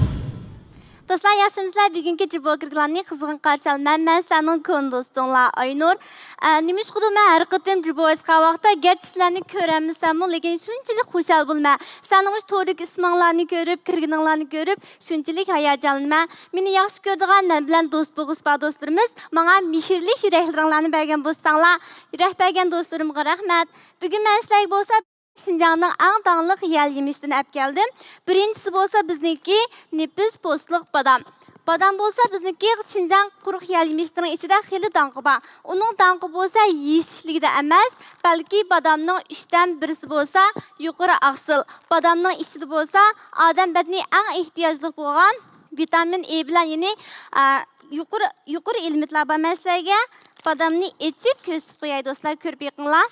دوستلار، ياخشىمۇسىلەر؟ بۈگۈنكى جىبوغا كىرگەنلەرنى قىزغىن قارشى ئالىمەن. مەن سىلەرنىڭ كونا دوستۇڭلار ئاينۇر. ئە، نېمىشقىدۇر مەن ھەر قېتىم جىبوغا چىققان ۋاقىتتا، گەرچە سىلەرنى كۆرەلمىسەممۇ، لېكىن شۇنچىلىك خۇشال بولىمەن. سىلەرنىڭ مۇشۇ توردىكى ئىسمىڭلارنى كۆرۈپ، كىرگىنىڭلارنى كۆرۈپ، شۇنچىلىك ھاياجانلىنىمەن. مېنى ياخشى كۆرىدىغان، مەن بىلەن دوست بولغۇسى بار دوستلىرىمىز ماڭا مېھىرلىك يۈرەكلىرىڭلارنى بەرگەن بولساڭلار، يۈرەك بەرگەن دوستلىرىمغا رەھمەت. بۈگۈن مەن سىلەرگە بولسا شىنجاڭنىڭ ئەڭ داڭلىق يەل يېمىشىدىن ئەپ كەلدىم. بىرىنچىسى بولسا بىزنىڭكى نېپىز پوستلۇق بادام. بادام بولسا بىزنىڭكى شىنجاڭ قۇرۇق يەل يېمىشلىرىنىڭ ئىچىدە خېلى داڭقى بار. ئۇنىڭ داڭقى بولسا يېيىشلىكىدە ئەمەس، بەلكى بادامنىڭ ئۈچتىن بىرسى بولسا يۇقىرى ئاقسىل. بادامنىڭ ئىچىدە بولسا ئادەم بەدىنى ئەڭ ئېھتىياجلىق بولغان ۋىتامىن ئې بىلەن، يەنى، ئە، يۇقىرى، يۇقىرى ئېلېمېنتلار بار. مەن سىلەرگە بادامنى ئېچىپ كۆرسىتىپ قوياي، دوستلار، كۆرۈپ بېقىڭلار.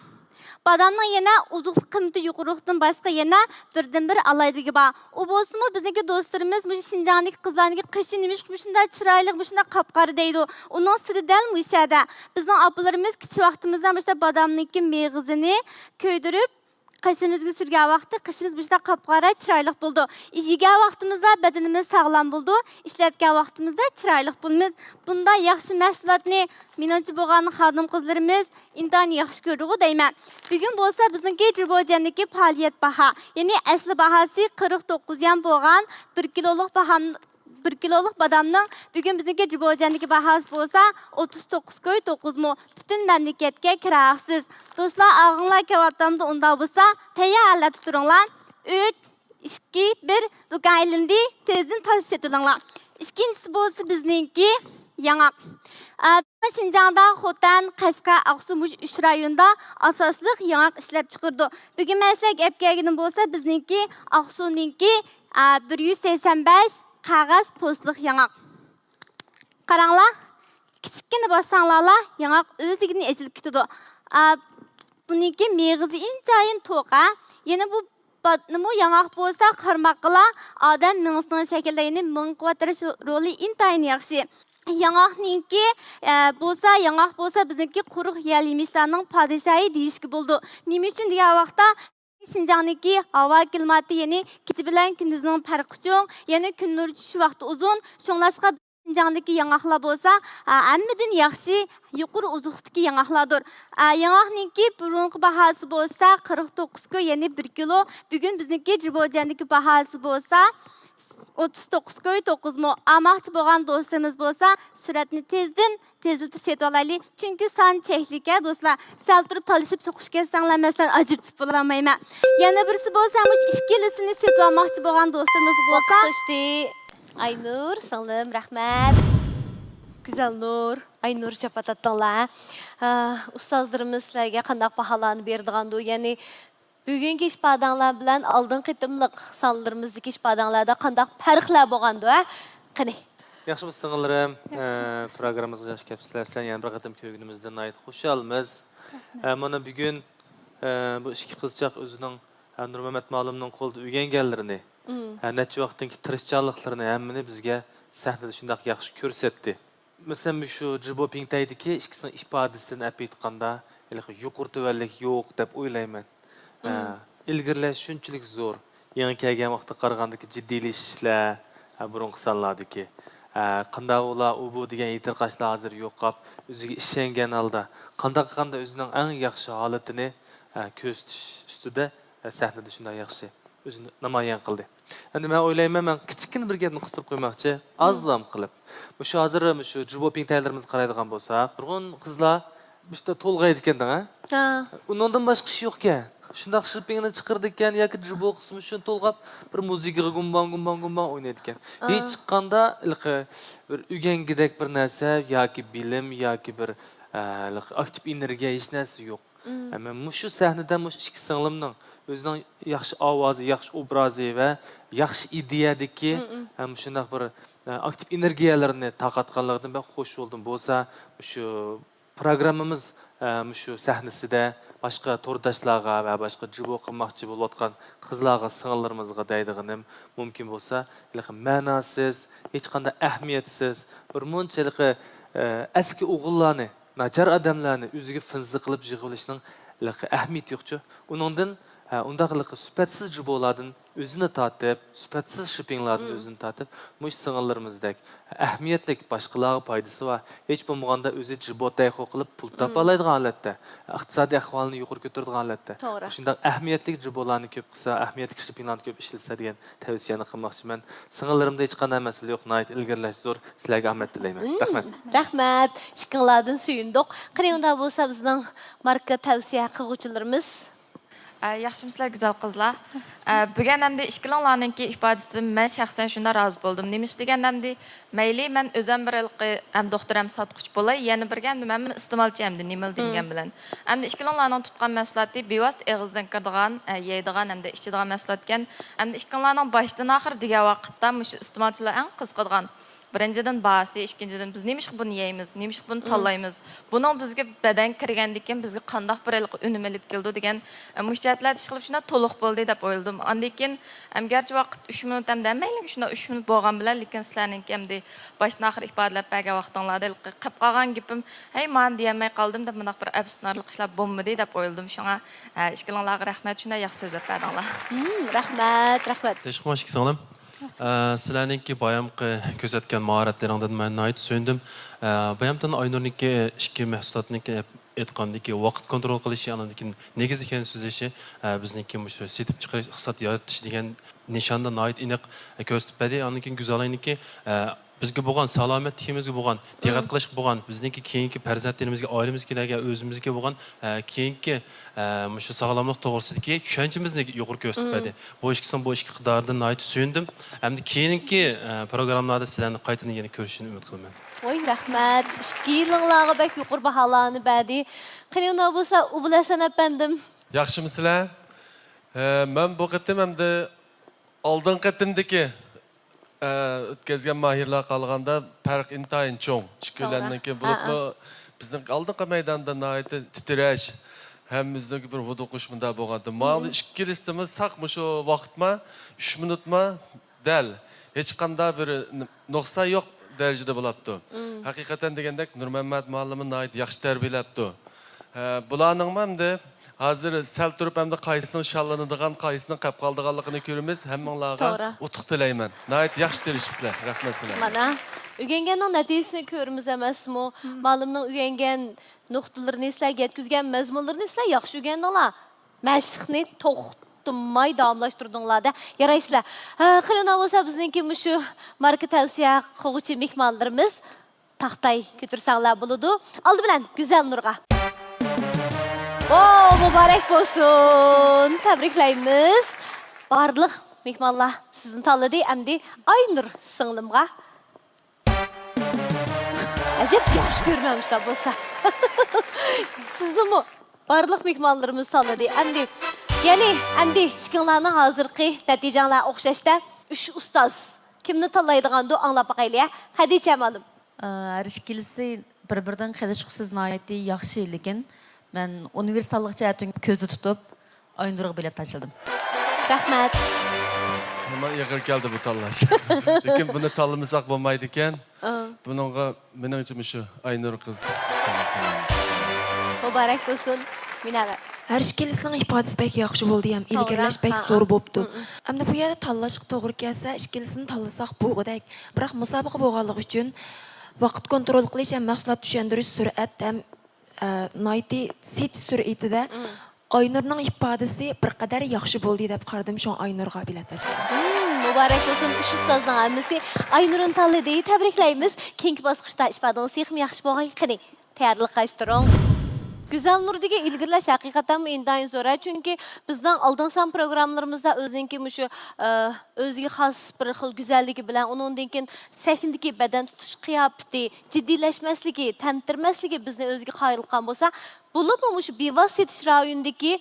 بادامنىڭ يەنە ئوزۇقلۇق قىممىتى يۇقىرىلىقتىن باشقا يەنە بىردىنبىر ئالاھىدىلىكى بار. ئۇ بولسىمۇ بىزنىڭكى دوستلىرىمىز مۇشۇ شىنجاڭدىكى قىزلارنىڭكى قېشى نېمىشقا مۇشۇنداق چىرايلىق، مۇشۇنداق قاپقارا دەيدۇ. ئۇنىڭ سىرى دەل مۇشۇ يەردە. بىزنىڭ ئاپىلىرىمىز كىچىك ۋاقتىمىزدا مۇشۇنداق بادامنىڭكى مېغىزىنى كۆيدۈرۈپ، قېشىمىزغا سۈرگەن ۋاقىتتا قېشىمىز مۇشۇنداق قاپقارا چىرايلىق بولىدۇ. يېگەن ۋاقتىمىزدا بەدىنىمىز ساغلام بولىدۇ، ئىشلەتكەن ۋاقتىمىزدا چىرايلىق بولىمىز. بۇنداق ياخشى مەھسۇلاتنى مېنىڭچە بولغان خانىم قىزلىرىمىز ئىنتايىن ياخشى كۆرىدىغۇ دەيمەن. بۈگۈن بولسا بىزنىڭكى جىبوجيەندىكى پائالىيەت باھا، يەنى ئەسلى باھاسى قىرىق توققۇز يۈەن بولغان بىر كىلولۇق باھام-، بىر كىلولۇق بادامنىڭ بۈگۈن بىزنىڭكى جىبوجيەندىكى باھاسى بولسا ئوتتۇز توققۇز كوي توققۇز مو، پۈتۈن مەملىكەتكە كىرا ھەقسىز. دوستلار، ئاغىڭلار كەلۋاتامدۇ؟ ئۇنداق بولسا تەييار ھالەتتە تۇرۇڭلار. ئۈچ، ئىككى، بىر، دۇكان ئېلىندى، تېزدىن تالىشىپ سېتىۋېلىڭلار. ئىككىنچىسى بولسا بىزنىڭكى ياڭاق. ئە، شىنجاڭدا خوتەن، قەشقەر، ئاقسۇ، مۇشۇ ئۈچ رايوندا ئاساسلىق ياڭاق ئىشلەپ چىقىرىدۇ. بۈگۈن مەن سىلەرگە ئەپ كەلگىنىم بولسا بىزنىڭكى ئاقسۇنىڭكى، ئە، بىر يۈز سەكسەن بەش قەغەز پوستلۇق ياڭاق. قاراڭلار، كىچىككىنە باسساڭلارلا ياڭاق ئۆزلۈكىدىن ئېچىلىپ كېتىدۇ. ئا، بۇنىڭكى مېغىزى ئىنتايىن توق، ھە. يەنە بۇ باتنىمۇ ياڭاق بولسا قارىماققىلا ئادەم مېڭىسىنىڭ شەكلىدە، يەنى مېڭە قۇۋۋەتلەش رولى ئىنتايىن ياخشى. ياڭاقنىڭكى، ئە، بولسا، ياڭاق بولسا بىزنىڭكى قۇرۇق يەل يېمىشلارنىڭ پادىشاھى دېيىشكە بولىدۇ. نېمە ئۈچۈن دېگەن ۋاقىتتا، شىنجاڭنىڭكى ھاۋا كىلىماتى، يەنى كېچە بىلەن كۈندۈزنىڭ پەرقى چوڭ، يەنى كۈن نۇرى چۈشۈش ۋاقتى ئۇزۇن. شۇڭلاشقا شىنجاڭدىكى ياڭاقلار بولسا، ئا، ھەممىدىن ياخشى، يۇقىرى ئوزۇقلۇقتىكى ياڭاقلاردۇر. ئا، ياڭاقنىڭكى بۇرۇنقى باھاسى بولسا قىرىق توققۇز كوي، يەنى بىر كىلو. بۈگۈن بىزنىڭكى جىبوجيەندىكى باھاسى بولسا ئوتتۇز توققۇز كوي توققۇز مو. ئالماقچى بولغان دوستلىرىمىز بولسا سۈرئەتنى تېزدىن تېزلىتىپ سېتىۋالايلى. چۈنكى سان چەكلىككەن دوستلار. سەل تۇرۇپ تالىشىپ سوقۇش كەتسەڭلار، مەسىلەن، ئاجرىتىپ بولالمايمەن. يەنە بىرسى بولسا مۇشۇ ئىككىلىسىنى سېتىۋالماقچى بولغان دوستلىرىمىز بولسا. ۋاقىت توشتى. ئاينۇر سىڭلىم، رەھمەت. گۈزەلنۇر، ئاينۇر جاپا تارتتىڭلار. ئە، ئۇستازلىرىمىز سىلەرگە قانداق باھالارنى بېرىدىغاندۇ؟ يەنى بۈگۈنكى ئىپادەڭلار بىلەن ئالدىنقى قېتىملىق سانلىرىمىزدىكى ئىپادەڭلاردا قانداق پەرقلەر بولغاندۇ، ھە؟ قېنى. ياخشىمۇ سىڭىللىرىم، ياخشى، ئە، ياخشى. پروگراممىمىزغا ياخشى كەپسىلەر. سىلەرنى يەنە بىر قېتىم كۆرگىنىمىزدىن ناھايىتى خۇشالمىز. ئە، مانا بۈگۈن، ئە، بۇ ئىككى قىزچاق ئۆزىنىڭ، ئە، نۇرمەمەت مۇئەللىمنىڭ قولىدا ئۆگەنگەنلىرىنى، مم. ئە، نەچچە ۋاقىتتىن كېيىن تىرىشچانلىقلىرىنى ھەممىنى بىزگە سەھنىدە شۇنداق ياخشى كۆرسەتتى. مەسىلەن، مۇشۇ جىبو پىڭتەيدىكى ئىككىسىنىڭ ئىپادىسىدىن ئەپ ئېيتقاندا، ھېلىقى يۇقىرى تۆۋەنلىك يوق دەپ ئويلايمەن. ئە، مم. ئىلگىرىلەش شۇنچىلىك زور. يېڭى كەلگەن ۋاقىتقا قارىغاندىكى جىددىيلىشىشلەر، ئە، بۇرۇنقى سانلاردىكى. ئە، قانداق بولا، ئۇ بۇ دېگەن يېتىرقاشلار ھازىر يوقاپ، ئۆزىگە ئىشەنگەن ھالدا، قانداق قىلغاندا ئۆزىنىڭ ئەڭ ياخشى ھالىتىنى، ئە، كۆرسىتىش ئۈستىدە، ئە، سەھنىدە شۇنداق ياخشى ئۆزىنى نامايان قىلدى. ئەمدى مەن ئويلايمەن، مەن كىچىككىنە بىر گەپنى قىستۇرۇپ قويماقچى. ئازلا قىلىپ. مۇشۇ ھازىر مۇشۇ جىبو پىڭتەيلىرىمىزگە قارايدىغان بولساق، نۇرغۇن قىزلار مۇشۇ تولغايدىكەن دەڭ، ھە؟ ھە. ئۇنىڭدىن باشقا ئىش يوقكەن. شۇنداق شىرپىڭنى چىقىرىدىكەن ياكى جىبو قىسمى شۇنى تولغاپ، بىر مۇزىكىغا گۇمباڭ، گۇمباڭ، گۇمباڭ ئوينايدىكەن. ھېچقاندا ھېلىقى بىر ئۆگەنگۈدەك بىر نەرسە ياكى بىلىم ياكى بىر، ئە، ھېلىقى ئاكتىپ ئېنېرگىيە ھېچ نەرسە يوق. مم. ئەمما مۇشۇ سەھنىدە مۇشۇ ئىككى سىڭلىمنىڭ ئۆزىنىڭ ياخشى ئاۋازى، ياخشى ئوبرازى ۋە ياخشى ئىدىيەدىكى، مم، مم. ھەم شۇنداق بىر، ئە، ئاكتىپ ئېنېرگىيەلىرىنى تارقاتقانلىقىدىن بەك خوش بولدۇم. بولسا شۇ پروگراممىمىز، ئە، مۇشۇ سەھنىسىدە باشقا تورداشلارغا ۋە باشقا جىبو قىلماقچى بولۇۋاتقان قىزلارغا، سىڭىللىرىمىزغا دەيدىغىنىم، مۇمكىن بولسا ھېلىقى مەناسىز، ھېچقانداق ئەھمىيەتسىز، بىر مۇنچە ھېلىقى، ئە، ئەسكى ئوغۇللارنى، ناچار ئادەملەرنى ئۆزىگە فىنزا قىلىپ يىغىۋېلىشنىڭ ھېلىقى ئەھمىيىتى يوقچۇ. ئۇنىڭدىن، ھە، ئۇنداق ھېلىقى سۈپەتسىز جىبولاردىن ئۆزىنى تارتىپ، سۈپەتسىز شىپىڭلاردىن مم. ئۆزىنى تارتىپ، مۇشۇ سىڭىللىرىمىزدەك ئەھمىيەتلىك، باشقىلارغا پايدىسى بار، ھېچ بولمىغاندا ئۆزى جىبو تەيخۇ قىلىپ پۇل مم. تاپالايدىغان ھالەتتە، ئىقتىسادىي ئەھۋالىنى يۇقىرى كۆتۈرىدىغان ھالەتتە، توغرا. مۇشۇنداق ئەھمىيەتلىك جىبولارنى كۆپ قىلسا، ئەھمىيەتلىك شىپىڭلارنى كۆپ ئىشلىسە دېگەن تەۋسىيەنى قىلماقچىمەن. سىڭىللىرىمدا ھېچقانداق مەسىلە يوق، ناھايىتى ئىلگىرىلەش زور. سىلەرگە ئامەت تىلەيمەن. مم. رەھمەت. رەھمەت. ئىككىڭلاردىن سۆيۈندۇق. قېنى، ئۇنداق بولسا بىزنىڭ ماركا تەۋسىيە قىلغۇچىلىرىمىز. ئە، ياخشىمۇسىلەر، گۈزەل قىزلار؟ ئە، بۈگۈن ئەمدى ئىككىلىڭلارنىڭكى ئىپادىسىدىن مەن شەخسەن شۇنداق رازى بولدۇم. نېمىشقا دېگەندە، ئەمدى مەيلى مەن ئۆزەم بىر ھېلىقى ھەم دوختۇر ھەم ساتقۇچى بولاي، يەنە بىرگە ئەمدى مەنمۇ ئىستېمالچى ئەمدى نېمىلا دېگەن بىلەن. ئەمدى ئىككىلىڭلارنىڭ تۇتقان مەھسۇلاتى بىۋاسىتە ئېغىزدىن كىرىدىغان، ئە، يەيدىغان ھەمدە ئىچىدىغان مەھسۇلاتكەن. ئەمدى ئىككىڭلارنىڭ باشتىن ئاخىر دېگەن ۋاقىتتا مۇشۇ ئىستېمالچىلار ئەڭ قىزىقىدىغان بىرىنچىدىن، باھاسى، ئىككىنچىدىن، بىز نېمىشقا بۇنى يەيمىز، نېمىشقا بۇنى تاللايمىز؟ بۇنىڭ بىزگە بەدەنگە كىرگەندىن كېيىن بىزگە قانداق بىر ھېلىقى ئۈنۈم ئېلىپ كېلىدۇ دېگەن، ئە، مۇشۇ جەھەتلەردە ئىشقىلىپ شۇنداق تولۇق بولدى دەپ ئويلىدىم. ئاندىن كېيىن، ئەم، گەرچە ۋاقىت ئۈچ مىنۇت ھەمدە ھەممەيلەنگە شۇنداق ئۈچ مىنۇت بولغان بىلەن، لېكىن سىلەرنىڭكى ئەمدى باشتىن ئاخىر ئىپادىلەپ بەرگەن ۋاقتىڭلاردا ھېلىقى قېلىپ قالغان گېپىم، ھەي، مانا دېيەلمەي قالدىم دەپ، مۇنداق بىر ئەپسۇسلىنارلىق ئىشلار بولمىدى دەپ ئويلىدىم. شۇڭا، ئە، ئىككىلىڭلارغا رەھمەت، شۇنداق ياخشى سۆزلەپ بەردىڭلار. ھىم، رەھمەت، رەھمەت. تېخىمۇ ئىككى سىڭلىم. ئە، سىلەرنىڭكى بايامقى كۆرسەتكەن ماھارەتلىرىڭدىن مەن ناھايىتى سۆيۈندۈم. ئە، بايامتىن ئاينۇرنىڭكى ئىككى مەھسۇلاتنىڭكى ئېيتقاندىكى ۋاقىت كونترول قىلىشى، ئاندىن كېيىن نېگىز ئىكەن سۆزلىشى، ئە، بىزنىڭكى مۇشۇ سېتىپ چىقىرىش، ئىقتىساد يارىتىش دېگەن نىشاندا ناھايىتى ئېنىق، ئە، كۆرسىتىپ بەردى. ئاندىن كېيىن گۈزەلئاينىڭكى، ئە، بىزگە بولغان سالامەتلىكىمىزگە بولغان، دىققەت قىلىشقا بولغان، بىزنىڭكى كېيىنكى پەرزەنتلىرىمىزگە، ئائىلىمىزگە، ئۆزىمىزگە بولغان، ئە، كېيىنكى، ئە، مۇشۇ ساغلاملىق توغرىسىدىكى چۈشەنچىمىزنى يۇقىرى كۆرسىتىپ بەردى. بۇ ئىككىسىنىڭ بۇ ئىككى ئىقتىدارىدىن ناھايىتى سۆيۈندۈم. ئەمدى كېيىنكى، ئە، پروگراممىلاردا سىلەرنى قايتىدىن يەنە كۆرۈشۈمنى ئۈمىد قىلىمەن. ۋاي، رەھمەت. ئىككىيلىڭلارغا بەك يۇقىرى باھالارنى بەردى. قېنى، ئۇنداق بولسا، ئوبۇل ھەسەن ئەپەندىم. ياخشىمۇسىلەر؟ ئە، مەن بۇ قېتىم ئەمدى ئالدىنقى قېتىمدىكى، ئە، ئۆتكەزگەن ماھىرلارغا قارىغاندا پەرق ئىنتايىن چوڭ. توغرا. ئىككىيلەننىڭكى ھە، بولۇپمۇ ھە. بىزنىڭ ئالدىنقى مەيداندا ناھايىتى تىترەش ھەم بىزنىڭكى بىر ھودۇقۇش مۇنداق بولغانتى. ماڭا ئىككىلىسىمۇ ساق مۇشۇ ۋاقىتما، ئۈچ مىنۇتما دەل ھېچقانداق بىر نۇقسان يوق دەرىجىدە بولاپتۇ. ھەقىقەتەن دېگەندەك نۇرمەممەت مۇئەللىمى ناھايىتى ياخشى تەربىيەلەپتۇ. ھە، بۇلارنىڭمۇ ئەمدى ھازىر سەل تۇرۇپ ئەمدى قايسىنىڭ شاللىنىدىغان، قايسىنىڭ قېلىپ قالىدىغانلىقىنى كۆرىمىز. ھەممىڭلارغا توغرا. ئۇتۇق تىلەيمەن. ناھايىتى ياخشى تىرىشىپسىلەر. رەھمەت سىلەرگە. مانا، ئۆگەنگەننىڭ نەتىجىسىنى كۆرىمىز ئەمەسمۇ؟ مۇئەللىمنىڭ ئۆگەنگەن نۇقتىلىرىنى سىلەر، يەتكۈزگەن مەزمۇنلىرىنى سىلەر ياخشى ئۆگەندىڭلار. مەشىقنى توختىماي داۋاملاشتۇردۇڭلار-دە. يارايسىلەر. ھە، قېنى ئۇنداق بولسا بىزنىڭكى مۇشۇ ماركا تەۋسىيە قىلغۇچى مېھمانلىرىمىز تاختاي كۆتۈرسەڭلار بولىدۇ. ئالدى بىلەن گۈزەلنۇرغا. ۋاو، مۇبارەك بولسۇن. تەبرىكلەيمىز. بارلىق مېھمانلار سىزنى تاللىدى. ئەمدى ئاينۇر سىڭلىمغا. ئەجەب ياخشى كۆرىمەن مۇشۇنداق بولسا. سىزنىمۇ بارلىق مېھمانلىرىمىز تاللىدى. ئەمدى، يەنى، ئەمدى ئىككىڭلارنىڭ ھازىرقى نەتىجەڭلار ئوخشاشتا. ئۈچ ئۇستاز كىمنى تاللايدىغاندۇ، ئاڭلاپ باقايلى، ھە؟ خەدىچە مۇئەللىم. ئە، ھەر ئىككىلىسى بىر-بىرىدىن قېلىشقۇسىز ناھايىتى ياخشى، لېكىن مەن ئۇنىۋېرساللىق جەھەتتىن كۆزدە تۇتۇپ، ئاينۇرغا بېلەت تاشلىدىم. رەھمەت. نېمە ئېغىر كەلدى بۇ تاللاش. لېكىن بۇنى تاللىمىساق بولمايدىكەن. ئا. بۇنىڭغا مېنىڭچە مۇشۇ ئاينۇر قىز. مۇبارەك بولسۇن، مۇنەۋۋەر. ھەر ئىككىلىسىنىڭ ئىپادىسى بەك ياخشى بولدى ھەم توغرا. ئىلگىرىلەش بەك ھا. زور بوپتۇ. ئەمدى بۇ يەردە تاللاشقا توغرا كەلسە، ئىككىلىسىنى تاللىساق بولغۇدەك. بىراق مۇسابىقە بولغانلىقى ئۈچۈن ۋاقىت كونترول قىلىش ھەم مەھسۇلات چۈشەندۈرۈش سۈرئەت ھەم، ئە، ناھايىتى سېتىش سۈرئىتىدە ئاينۇرنىڭ ئىپادىسى بىر قەدەر ياخشى بولدى دەپ قارىدىم، شۇڭا ئاينۇرغا بېلەت تاشلىدىم. مم، مۇبارەك بولسۇن، ئۈچ ئۇستازنىڭ ھەممىسى ئاينۇرنى تاللىدى، تەبرىكلەيمىز. كېيىنكى باسقۇچتا ئىپادىڭىز تېخىمۇ ياخشى بولغاي. قېنى، تەييارلىق قىلىشتۇرۇڭ. گۈزەلنۇردىكى ئىلگىرىلەش ھەقىقەتەنمۇ ئىنتايىن زور، ھە، چۈنكى بىزنىڭ ئالدىن سان پروگراممىلىرىمىزدا ئۆزىنىڭكى مۇشۇ، ئە، ئۆزىگە خاس بىر خىل گۈزەللىكى بىلەن، ئۇنىڭدىن كېيىن سەھنىدىكى بەدەن تۇتۇش قىياپىتى، جىددىيلەشمەسلىكى، تەمتىرىمەسلىكى بىزنى ئۆزىگە قايىل قىلغان بولسا، بولۇپمۇ مۇشۇ بىۋاسىتە سېتىش رايونىدىكى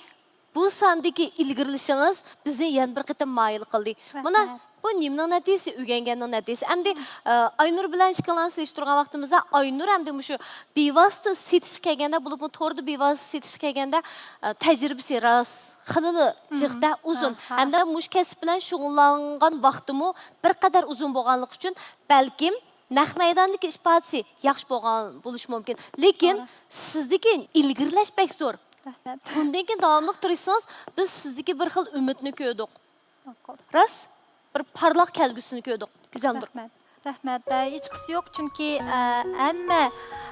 بۇ ساندىكى ئىلگىرىلىشىڭىز بىزنى يەنە بىر قېتىم مايىل قىلدى. مانا، رەھمەت. بۇ نېمىنىڭ نەتىجىسى؟ ئۆگەنگەننىڭ نەتىجىسى. ئەمدى، ئە، ئاينۇر بىلەن ئىككىڭلارنى سېلىشتۇرغان ۋاقتىمىزدا، ئاينۇر ئەمدى مۇشۇ بىۋاسىتە سېتىشقا كەلگەندە، بولۇپمۇ توردا بىۋاسىتە سېتىشقا كەلگەندە، ئە، تەجرىبىسى راست، خېلىلا جىقتە ئۇزۇن. ھەمدە مۇشۇ كەسىپ بىلەن شۇغۇللانغان ۋاقتىمۇ بىر قەدەر ئۇزۇن بولغانلىقى ئۈچۈن، بەلكىم نەق مەيداندىكى ئىپادىسى ياخشى بولغان بولۇشى مۇمكىن. لېكىن سىزدىكى ئىلگىرىلەش بەك زور. رەھمەت. بۇندىن كېيىن داۋاملىق تىرىشسىڭىز، بىز سىزدىكى بىر خىل ئۈمىدنى كۆردۇق. ماقۇل. راست، بىر پارلاق كەلگۈسىنى كۆردۇق. گۈزەلدۇر. رەھمەت. رەھمەت. ئە، ھېچقىسى يوق، چۈنكى، ئە، ھەممە،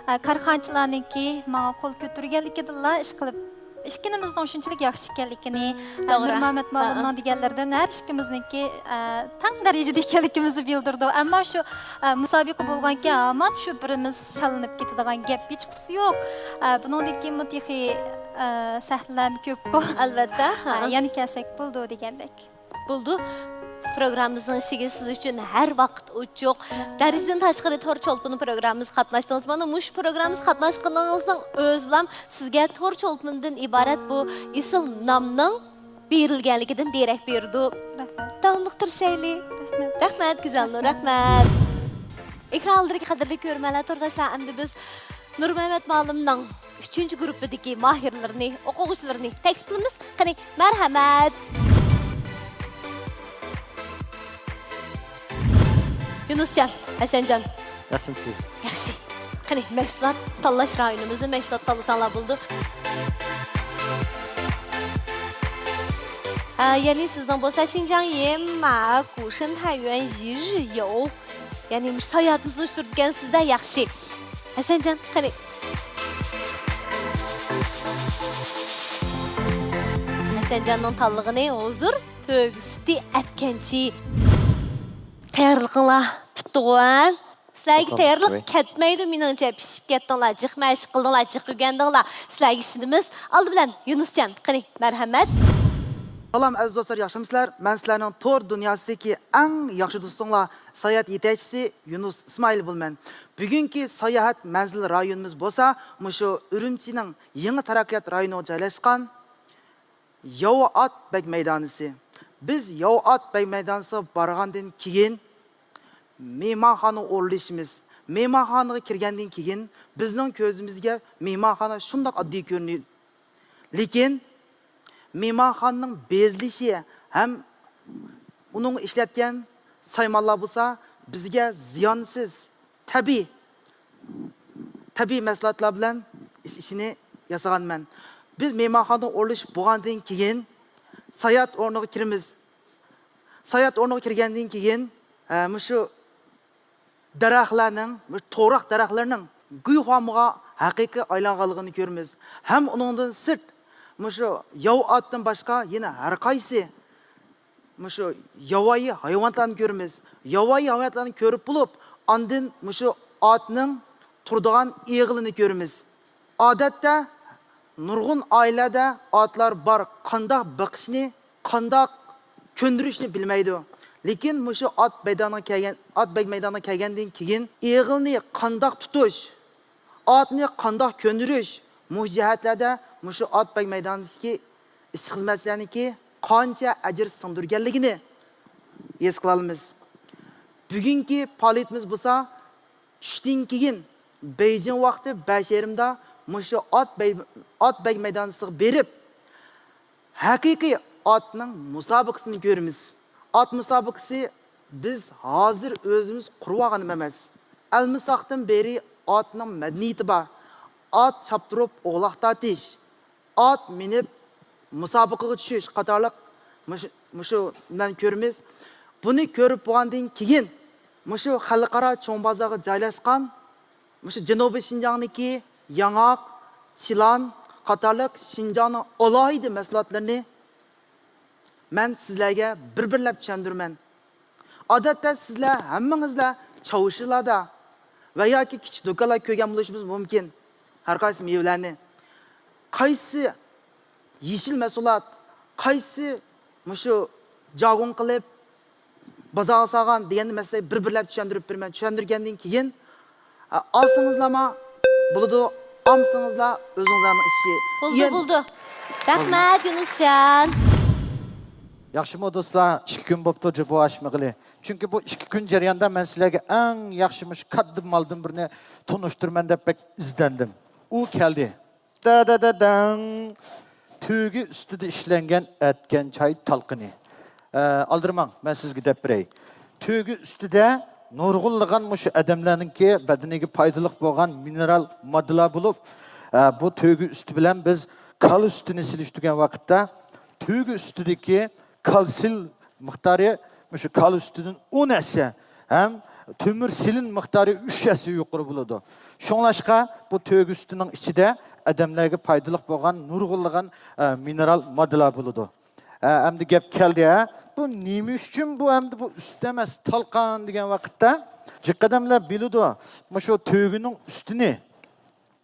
ئە، كارخانىچىلارنىڭكى ماڭا قول كۆتۈرگەنلىكىدىنلا ئىشقىلىپ، ئىككىمىزنىڭ شۇنچىلىك ياخشى ئىكەنلىكىنى، ئە، توغرا. نۇرمۇھەممەت مۇئەللىمنىڭ دېگەنلىرىدىن ھەر ئىككىمىزنىڭكى، ئە، تەڭ دەرىجىدە ئىكەنلىكىمىزنى بىلدۈرىدۇ. ئەمما شۇ، ئە، مۇسابىقە بولغانكەن، ھامان شۇ بىرىمىز شاللىنىپ كېتىدىغان گەپ ھېچقىسى يوق. ئە، بۇنىڭدىن كېيىنمۇ تېخى، ئە، سەھنىلەرمۇ كۆپكۇ. ئەلۋەتتە، ھە. ئە، يەنە كەلسەك بولىدۇ دېگەندەك. بولدى. پروگراممىمىزنىڭ ئىشىكى سىز ئۈچۈن ھەر ۋاقىت ئوچۇق. دەرىجىدىن تاشقىرى تور چولپىنى پروگراممىمىزغا قاتناشتىڭىز. مانا مۇشۇ پروگراممىمىزغا قاتناشقىنىڭىزنىڭ ئۆزىلا سىزگە تور چولپىنىدىن ئىبارەت بۇ ئېسىل نامنىڭ بېرىلگەنلىكىدىن دېرەك بېرىدۇ. رەھمەت. داۋاملىق تىرىشايلى. رەھمەت. رەھمەت، گۈزەلنۇر، رەھمەت. ئېكران ئالدىدىكى قەدىرلىك كۆرۈرمەنلەر، تورداشلار، ئەمدى بىز نۇرمەمەت مۇئەللىمنىڭ ئۈچىنچى گۇرۇپپىدىكى ماھىرلىرىنى، ئوقۇغۇچىلىرىنى تەكلىپ قىلىمىز. قېنى، مەرھەمەت. يۇنۇسجان، ھەسەنجان. ياخشىمۇسىز؟ ياخشى. قېنى، مەھسۇلات تاللاش رايونىمىزنى مەھسۇلات تاللىساڭلار بولىدۇ. ئە، يەنى سىزنىڭ بولسا شىنجاڭ يېم، مە، گۇشېن، تەييۈەن، يىژ، ياۋ. يەنى مۇشۇ ساياھەتنى تونۇشتۇرىدىكەنسىز-دە، ياخشى. ھەسەنجان، قېنى. ھەسەنجاننىڭ تاللىغىنى ھۇزۇر تۆگە سۈتى ئەتكەنچى. تەييارلىقىڭلار پۈتتىغۇ، ھە؟ سىلەرگە تەييارلىق كەتمەيدۇ، مېنىڭچە. پىشىپ كەتتىڭلار، جىق مەشىق قىلدىڭلار، جىق ئۆگەندىڭلار. سىلەرگە ئىشىنىمىز. ئالدى بىلەن يۇنۇسجان، قېنى، مەرھەمەت. سالام ئەزىز دوستلار، ياخشىمۇسىلەر؟ مەن سىلەرنىڭ تور دۇنياسىدىكى ئەڭ ياخشى دوستۇڭلار، ساياھەت يېتەكچىسى يۇنۇس ئىسمائىل بولىمەن. بۈگۈنكى ساياھەت مەنزىل رايونىمىز بولسا مۇشۇ ئۈرۈمچىنىڭ يېڭى تەرەققىيات رايونىغا جايلاشقان ياۋا ئات بەگ مەيدانىسى. بىز ياۋا ئات بەگ مەيدانىسىغا بارغاندىن كېيىن مېھمانخانىغا ئورۇنلىشىمىز. مېھمانخانىغا كىرگەندىن كېيىن بىزنىڭ كۆزىمىزگە مېھمانخانا شۇنداق ئاددىي كۆرۈنىدۇ. لېكىن مېھمانخانىنىڭ بېزىلىشى ھەم ئۇنىڭغا ئىشلەتكەن سايمانلار بولسا بىزگە زىيانسىز، تەبىئىي، تەبىئىي مەھسۇلاتلار بىلەن ئىش-، ئىشىنى ياسىغانمەن. بىز مېھمانخانىغا ئورۇنلىشىپ بولغاندىن كېيىن ساياھەت ئورنىغا كىرىمىز. ساياھەت ئورنىغا كىرگەندىن كېيىن، ئە، مۇشۇ دەرەخلەرنىڭ، مۇشۇ توغراق دەرەخلىرىنىڭ گۈي خۇامىغا ھەقىقىي ئايلانغانلىقىنى كۆرىمىز. ھەم ئۇنىڭدىن سىرت، مۇشۇ ياۋا ئاتتىن باشقا يەنە ھەر قايسى مۇشۇ ياۋايى ھايۋاناتلارنى كۆرىمىز. ياۋايى ھايۋاناتلارنى كۆرۈپ بولۇپ، ئاندىن مۇشۇ ئاتنىڭ تۇرىدىغان ئېغىلىنى كۆرىمىز. ئادەتتە نۇرغۇن ئائىلىلەردە ئاتلار بار، قانداق بېقىشنى، قانداق كۆندۈرۈشنى بىلمەيدۇ. لېكىن مۇشۇ ئات مەيدانىغا كەلگەن، ئات بەگ مەيدانىغا كەلگەندىن كېيىن ئېغىلنى قانداق تۇتۇش، ئاتنى قانداق كۆندۈرۈش، مۇشۇ جەھەتلەردە مۇشۇ ئات بەگ مەيدانىدىكى ئىشچى-خىزمەتچىلەرنىڭكى قانچە ئەجىر سىڭدۈرگەنلىكىنى ھېس قىلالمىز. بۈگۈنكى پائالىيىتىمىز بولسا چۈشتىن كېيىن بېيجىڭ ۋاقتى بەش يېرىمدا مۇشۇ ئات بەي-، ئات بەگ مەيدانىسىغا بېرىپ، ھەقىقىي ئاتنىڭ مۇسابىقىسىنى كۆرىمىز. ئات مۇسابىقىسى بىز ھازىر ئۆزىمىز قۇرۇۋالغان ئەمەس. ئەلمىساقتىن بېرى ئاتنىڭ مەدەنىيىتى بار. ئات چاپتۇرۇپ ئوغلاق تارتىش، ئات مىنىپ مۇسابىقىگە چۈشۈش قاتارلىق مۇشۇ، مۇشۇ بىلەن كۆرىمىز. بۇنى كۆرۈپ بولغاندىن كېيىن، مۇشۇ خەلقئارا چوڭ بازارغا جايلاشقان مۇشۇ جەنۇبىي شىنجاڭدىكى ياڭاق، چىلان قاتارلىق شىنجاڭنىڭ ئالاھىدە مەھسۇلاتلىرىنى مەن سىزلەرگە بىر-بىرلەپ چۈشەندۈرىمەن. ئادەتتە سىزلەر ھەممىڭىزلەر چاۋشىلاردا ۋە ياكى كىچىك دۇكانلاردا كۆرگەن بولۇشىمىز مۇمكىن ھەر قايسى مېۋىلەرنى. قايسى يېشىل مەھسۇلات، قايسى مۇشۇ جاگۇڭ قىلىپ بازارغا سالغان دېگەننى مەن سىلەرگە بىر-بىرلەپ چۈشەندۈرۈپ بېرىمەن. چۈشەندۈرگەندىن كېيىن، ئە، ئالسىڭىزلارمۇ بولىدۇ، ئالمىسىڭىزلار ئۆزىڭىزلارنىڭ ئىشى. بولدى، بولدى. رەھمەت، يۇنۇسجان. ياخشىمۇ دوستلار، ئىككى كۈن بوپتۇ جۇبۇ ئاچمىغىلى. چۈنكى بۇ ئىككى كۈن جەريانىدا مەن سىلەرگە ئەڭ ياخشى مۇشۇ كاددا مالدىن بىرنى تونۇشتۇرىمەن دەپ بەك ئىزدەندىم. ئۇ كەلدى. دەدەدەدەڭ. تۆگە ئۈستىدە ئىشلەنگەن ئەتكەن چاي تالقىنى. ئە، ئالدىرىماڭ، مەن سىزگە دەپ بېرەي. تۆگە ئۈستىدە نۇرغۇنلىغان مۇشۇ ئادەملەرنىڭكى بەدىنىگە پايدىلىق بولغان مىنېرال ماددىلار بولۇپ، ئە، بۇ تۆگە ئۈستى بىلەن بىز كالا سۈتىنى سېلىشتۇرغان ۋاقىتتا، تۆگە ئۈستىدىكى كالتسىي مىقدارى مۇشۇ كالا سۈتىدىن ئون ھەسسە ھەم تۆمۈر سېلېن مىقدارى ئۈچ ھەسسە يۇقىرى بولىدۇ. شۇڭلاشقا بۇ تۆگە سۈتىنىڭ ئىچىدە ئادەملەرگە پايدىلىق بولغان نۇرغۇنلىغان، ئە، مىنېرال ماددىلار بولىدۇ. ئە، ئەمدى گەپ كەلدى، ھە؟ بۇ نېمە ئۈچۈن بۇ ئەمدى بۇ سۈت ئەمەس، تالقان دېگەن ۋاقىتتا جىق ئادەملەر بىلىدۇ، مۇشۇ تۆگىنىڭ ئۈستىنى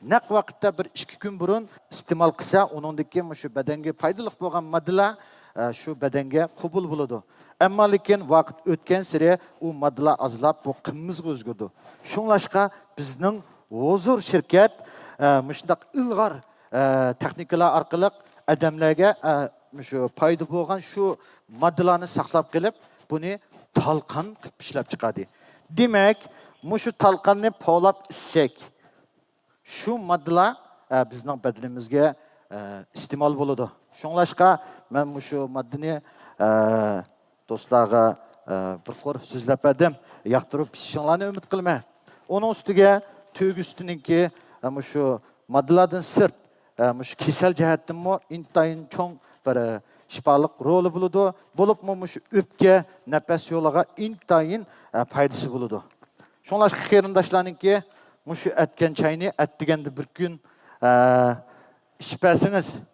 نەق ۋاقىتتا بىر ئىككى كۈن بۇرۇن ئىستېمال قىلسا، ئۇنىڭدىكى مۇشۇ بەدەنگە پايدىلىق بولغان ماددىلار، ئە، شۇ بەدەنگە قوبۇل بولىدۇ. ئەمما لېكىن ۋاقىت ئۆتكەنسېرى ئۇ ماددىلار ئازلاپ، بۇ قىممىزغا ئۆزگىرىدۇ. شۇڭلاشقا بىزنىڭ ھۇزۇر شىركەت، ئە، مۇشۇنداق ئىلغار، ئە، تېخنىكىلار ئارقىلىق ئادەملەرگە، ئە، مۇشۇ پايدا بولغان شۇ ماددىلارنى ساقلاپ قېلىپ، بۇنى تالقان قىلىپ ئىشلەپ چىقاردى. دېمەك، مۇشۇ تالقاننى پولاپ ئىچسەك، شۇ ماددىلار، ئە، بىزنىڭ بەدىنىمىزگە، ئە، ئىستېمال بولىدۇ. شۇڭلاشقا مەن مۇشۇ ماددىنى، ئە، دوستلارغا، ئە، بىر قۇر سۆزلەپ بەردىم. ياقتۇرۇپ ئىچىشىڭلارنى ئۈمىد قىلىمەن. ئۇنىڭ ئۈستىگە تۆگە سۈتىنىڭكى، ئە، مۇشۇ ماددىلاردىن سىرت، ئە، مۇشۇ كېسەل جەھەتتىنمۇ ئىنتايىن چوڭ بىر، ئە، شىپالىق رولى بولىدۇ. بولۇپمۇ مۇشۇ ئۆپكە، نەپەس يولىغا ئىنتايىن، ئە، پايدىسى بولىدۇ. شۇڭلاشقا قېرىنداشلارنىڭكى مۇشۇ ئەتكەن چاينى ئەتىگەندە بىر كۈن، ئە، ئىچىپ بەرسىڭىز،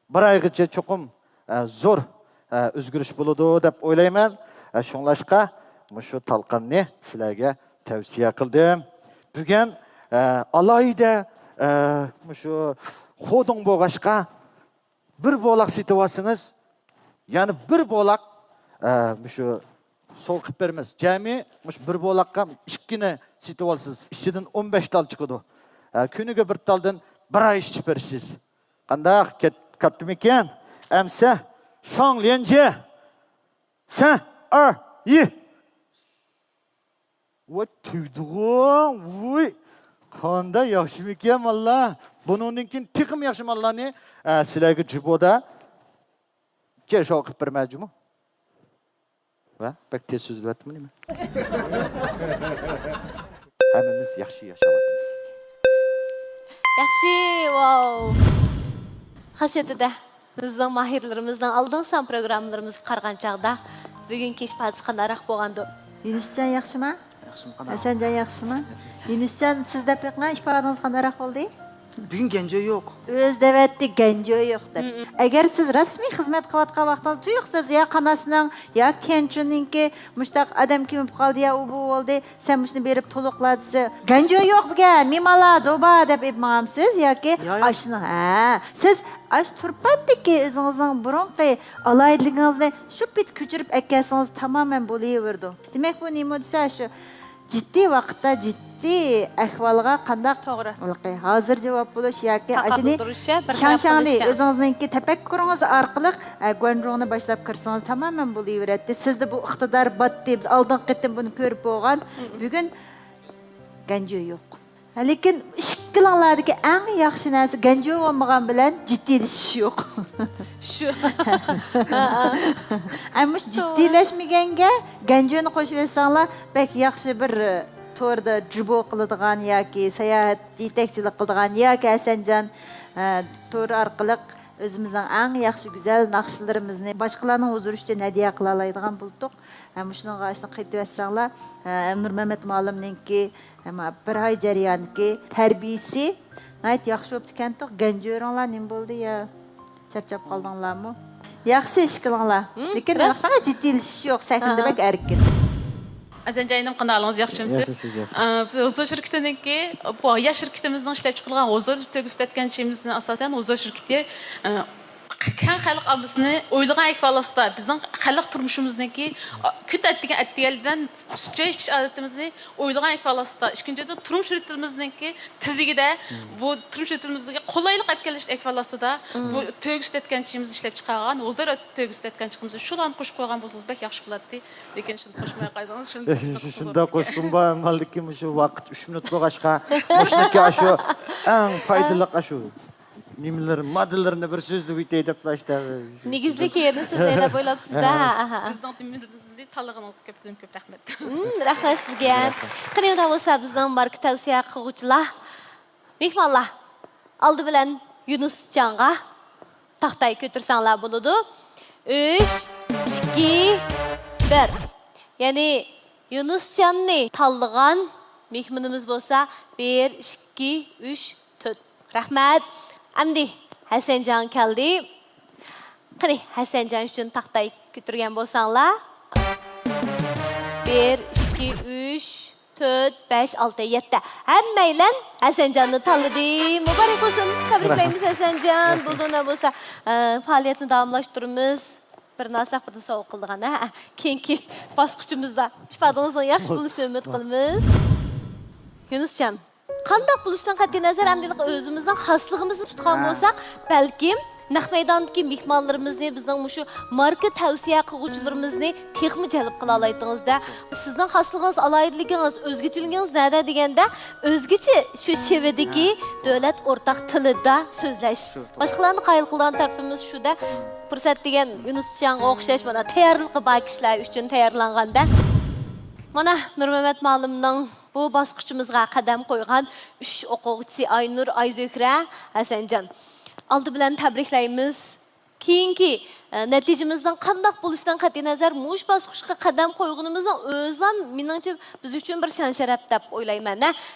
بىر ئايغىچە چوقۇم، ئە، زور، ئە، ئۆزگىرىش بولىدۇ دەپ ئويلايمەن. ئە، شۇڭلاشقا مۇشۇ تالقاننى سىلەرگە تەۋسىيە قىلدىم. بۈگۈن، ئە، ئالاھىدە، ئە، مۇشۇ خودۇڭ بولغاچقا، بىر بولاق سېتىۋالسىڭىز، يەنە بىر بولاق، ئە، مۇشۇ سوۋغا قىلىپ بېرىمىز. جەمئىي مۇشۇ بىر بولاققا ئىككىنى سېتىۋالسىز، ئىچىدىن ئون بەش تال چىقىدۇ. ئە، كۈنىگە بىر تالدىن بىر ئاي ئىچىپ بېرىسىز. قانداق؟ كەت-، كەپتىمىكىن؟ ئەمسە، شاڭ ليەنجې، سەن، ئەر، يى. ۋاي، تۈگدىغۇ، ۋۇي. قانداق ياخشىمىكەن، ماللا؟ بۇنىڭدىن كېيىن تېخىمۇ ياخشى ماللارنى، ئە، سىلەرگە جۇبودا جېشاۋ قىلىپ بېرىمەن جۇمۇ. ۋە بەك تېز سۆزلەۋەتتىممۇ نېمە؟ ھەممىمىز ياخشى ياشاۋاتىمىز. ياخشى، ۋاۋ. خاسىيىتىدە بىزنىڭ ماھىرلىرىمىزنىڭ ئالدىنقى سان پروگراممىلىرىمىزغا قارىغان چاغدا بۈگۈنكى ئىپادىسى قانداقراق بولغاندۇ؟ يۈنۈسجان ياخشىما؟ ياخشىمۇ قانداق؟ ھەسەنجان ياخشىما؟ ياخشى. يۈنۈسجان، سىز دەپ بېقىڭ، ئىپادىڭىز قانداقراق بولدى؟ بۈگۈن گەنجۆ يوق. ئۆزى دەۋەتتى، گەنجۆ يوق دەپ. ئەگەر سىز رەسمىي خىزمەت قىلىۋاتقان ۋاقتىڭىزدا تۇيۇقسىز يا قاناسنىڭ ياكى تيەنچۈننىڭكى مۇشتاق ئادەم كېمىپ قالدى يا ئۇ بۇ بولدى، سەن مۇشۇنى بېرىپ تولۇقلا دېسە، گەنجۆ يوق بۈگۈن، مېھمانلار، زوبا دەپ ئېلىپ ماڭامسىز ياكى يا، يا. ئاشۇنى، ھە. سىز ئاشۇ تۇرپاندىكى ئۆزىڭىزنىڭ بۇرۇنقى ئالاھىدىلىكىڭىزنى شۇ پېتى كۆچۈرۈپ ئەكەلسىڭىز تامامەن بولۇۋېرىدۇ. دېمەك، بۇ نېمە دېسە، شۇ جىددىي ۋاقىتتا جىددىي ئەھۋالغا قانداق توغرا. ھېلىقى ھازىر جاۋاب بولۇش ياكى تاقابىل ئاشۇنى تۇرۇش، بىر تەرەپ شاڭشاڭنى قىلىش. ئۆزىڭىزنىڭكى تەپەككۇرىڭىزنى ئارقىلىق، ئە، گۇەنجۇڭنى باشلاپ كىرسىڭىز تامامەن بولۇۋېرەتتى. سىزدە بۇ ئىقتىدار باتتى. بىز ئالدىنقى قېتىم بۇنى كۆرۈپ بولغان. بۈگۈن گەنجۆ يوق. لېكىن ئىككىلىڭلاردىكى ئەڭ ياخشى نەرسە گەنجۆ بولمىغان بىلەن جىددىيلىشىش يوق. شۇ. ئەمما مۇشۇ جىددىيلەشمىگەنگە گەنجۆنى قوشۇۋەتسەڭلار بەك ياخشى بىر، ئە، توردا جۇبو قىلىدىغان ياكى ساياھەت يېتەكچىلىك قىلىدىغان ياكى ھەسەنجان، ئە، تور ئارقىلىق ئۆزىمىزنىڭ ئەڭ ياخشى گۈزەل ناخشىلىرىمىزنى باشقىلارنىڭ ھۇزۇرى ئۈچۈن ھەدىيە قىلالايدىغان بولدۇق. ھە، مۇشۇنىڭغا ئاشۇنى قېتىۋەتسەڭلار، ھە، نۇرمەمەت مۇئەللىمنىڭكى، ھە، بىر ئاي جەريانىدىكى تەربىيىسى ناھايىتى ياخشى بوپتىكەنتۇق. گەنجۆرۈڭلار نېمە بولدى يا؟ چارچاپ قالدىڭلارمۇ؟ ياخشى ئىش قىلىڭلار. لېكىن راست. ھېلىقى جىددىيلىشىش يوق، سەھنىدە ھە. بەك ئەركىن. ئەزەنجان ئىنىم، قانداق ھالىڭىز، ياخشىمۇسىز؟ ياخشى، سىز ياخشى. ئە، بىز ھۇزۇر شىركىتىنىڭكى، بۇ ياش شىركىتىمىزنىڭ ئىشلەپچىقىرىدىغان ھۇزۇر تۆگە سۈتەتكەن چېيىمىزنى ئاساسەن ھۇزۇر شىركىتى، ئە، كەڭ خەلق ئاممىسىنى ئويلىغان ئەھۋال ئاستىدا، بىزنىڭ خەلق تۇرمۇشىمىزنىڭكى، ئە، كۈندە ئەتىگەن ئەتىگەندىن سۈت چاي ئىچىش ئادىتىمىزنى ئويلىغان ئەھۋال ئاستىدا، ئىككىنچىدىن، تۇرمۇش رىتىمىمىزنىڭكى تېزلىكىدە، بۇ تۇرمۇش رىتىمىمىزگە قولايلىق ئەپ كېلىش ئەھۋال ئاستىدا، بۇ تۆگە سۈتەتكەن چېيىمىزنى ئىشلەپچىقارغان، ھۇزۇر تۆگە سۈتەتكەن چېيىمىزنى شۇلارنى قوشۇپ قويغان بولسىڭىز بەك ياخشى بولاتتى. لېكىن شۇنداق قوشماي قويدىڭىز، شۇنداق شۇنداق قوشتۇم بار، ئەمما لېكىن مۇشۇ ۋاقىت ئۈچ مىنۇت بولغاچقا، مۇشۇنىڭكى ئاشۇ ئەڭ پايدىلىق ئاشۇ نېمىلىرى، ماددىلىرىنى بىر سۆزلەپ ئۆتەي دەپلا ئىشتە. نېگىزلىك يېرىنى سۆزلەي دەپ ئويلاپسىز-دە. ئاھا. بىزنىڭ تېمىمىزنى تاللىغىنىڭىزغا كۆپتىن كۆپ رەھمەت. ھىم، رەھمەت سىزگە. رەھمەت. قېنى، ئۇنداق بولسا بىزنىڭ ماركا تەۋسىيە قىلغۇچىلار، مېھمانلار، ئالدى بىلەن يۇنۇسجانغا تاختاي كۆتۈرسەڭلار بولىدۇ. ئۈچ، ئىككى، بىر. يەنى يۇنۇسجاننى تاللىغان مېھمىنىمىز بولسا بىر، ئىككى، ئۈچ، تۆت. رەھمەت. ئەمدى ھەسەنجان كەلدى. قېنى، ھەسەنجان ئۈچۈن تاختاي كۆتۈرگەن بولساڭلار. بىر، ئىككى، ئۈچ، تۆت، بەش، ئالتە، يەتتە. ھەممەيلەن ھەسەنجاننى تاللىدى. مۇبارەك بولسۇن. تەبرىكلەيمىز ھەسەنجان. بولدى، ئۇنداق بولسا، ئە، پائالىيەتنى داۋاملاشتۇرىمىز. بىر ناساق بىردىن سوۋغا قىلىدىغان، ھە؟ كېيىنكى باسقۇچىمىزدا ئىپادىڭىزنىڭ ياخشى بولۇشىنى ئۈمىد قىلىمىز. يۇنۇسجان، قانداق بولۇشىدىن قەتئىينەزەر، ئەمدى ئۆزىمىزنىڭ خاسلىقىمىزنى تۇتقان ھە. بولساق، بەلكىم نەق مەيداندىكى مېھمانلىرىمىزنى، بىزنىڭ مۇشۇ ماركا تەۋسىيە قىلغۇچىلىرىمىزنى تېخىمۇ جەلپ قىلالايتتىڭىز-دە. سىزنىڭ خاسلىقىڭىز، ئالاھىدىلىكىڭىز، ئۆزگىچىلىكىڭىز نەدە دېگەندە، ئۆزگىچە شۇ شېۋىدىكى دۆلەت ئورتاق تىلىدا سۆزلەش. شۇ، توغرا. باشقىلارنى قايىل قىلىدىغان تەرىپىمىز شۇ-دە. پۇرسەت دېگەن يۇنۇس چاڭغا ئوخشاش، مانا، تەييارلىقى بار كىشىلەر ئۈچۈن تەييارلانغان-دە. مانا، نۇرمەمەت مۇئەللىمنىڭ بۇ باسقۇچىمىزغا قەدەم قويغان ئۈچ ئوقۇغۇچىسى ئاينۇر، ئايزۆھرە، ھەسەنجان. ئالدى بىلەن تەبرىكلەيمىز. كېيىنكى، ئە، نەتىجىمىزنىڭ قانداق بولۇشىدىن قەتئىينەزەر، مۇشۇ باسقۇچقا قەدەم قويغىنىمىزنىڭ ئۆزىلا مېنىڭچە بىز ئۈچۈن بىر شان-شەرەپ دەپ ئويلايمەن، ھە.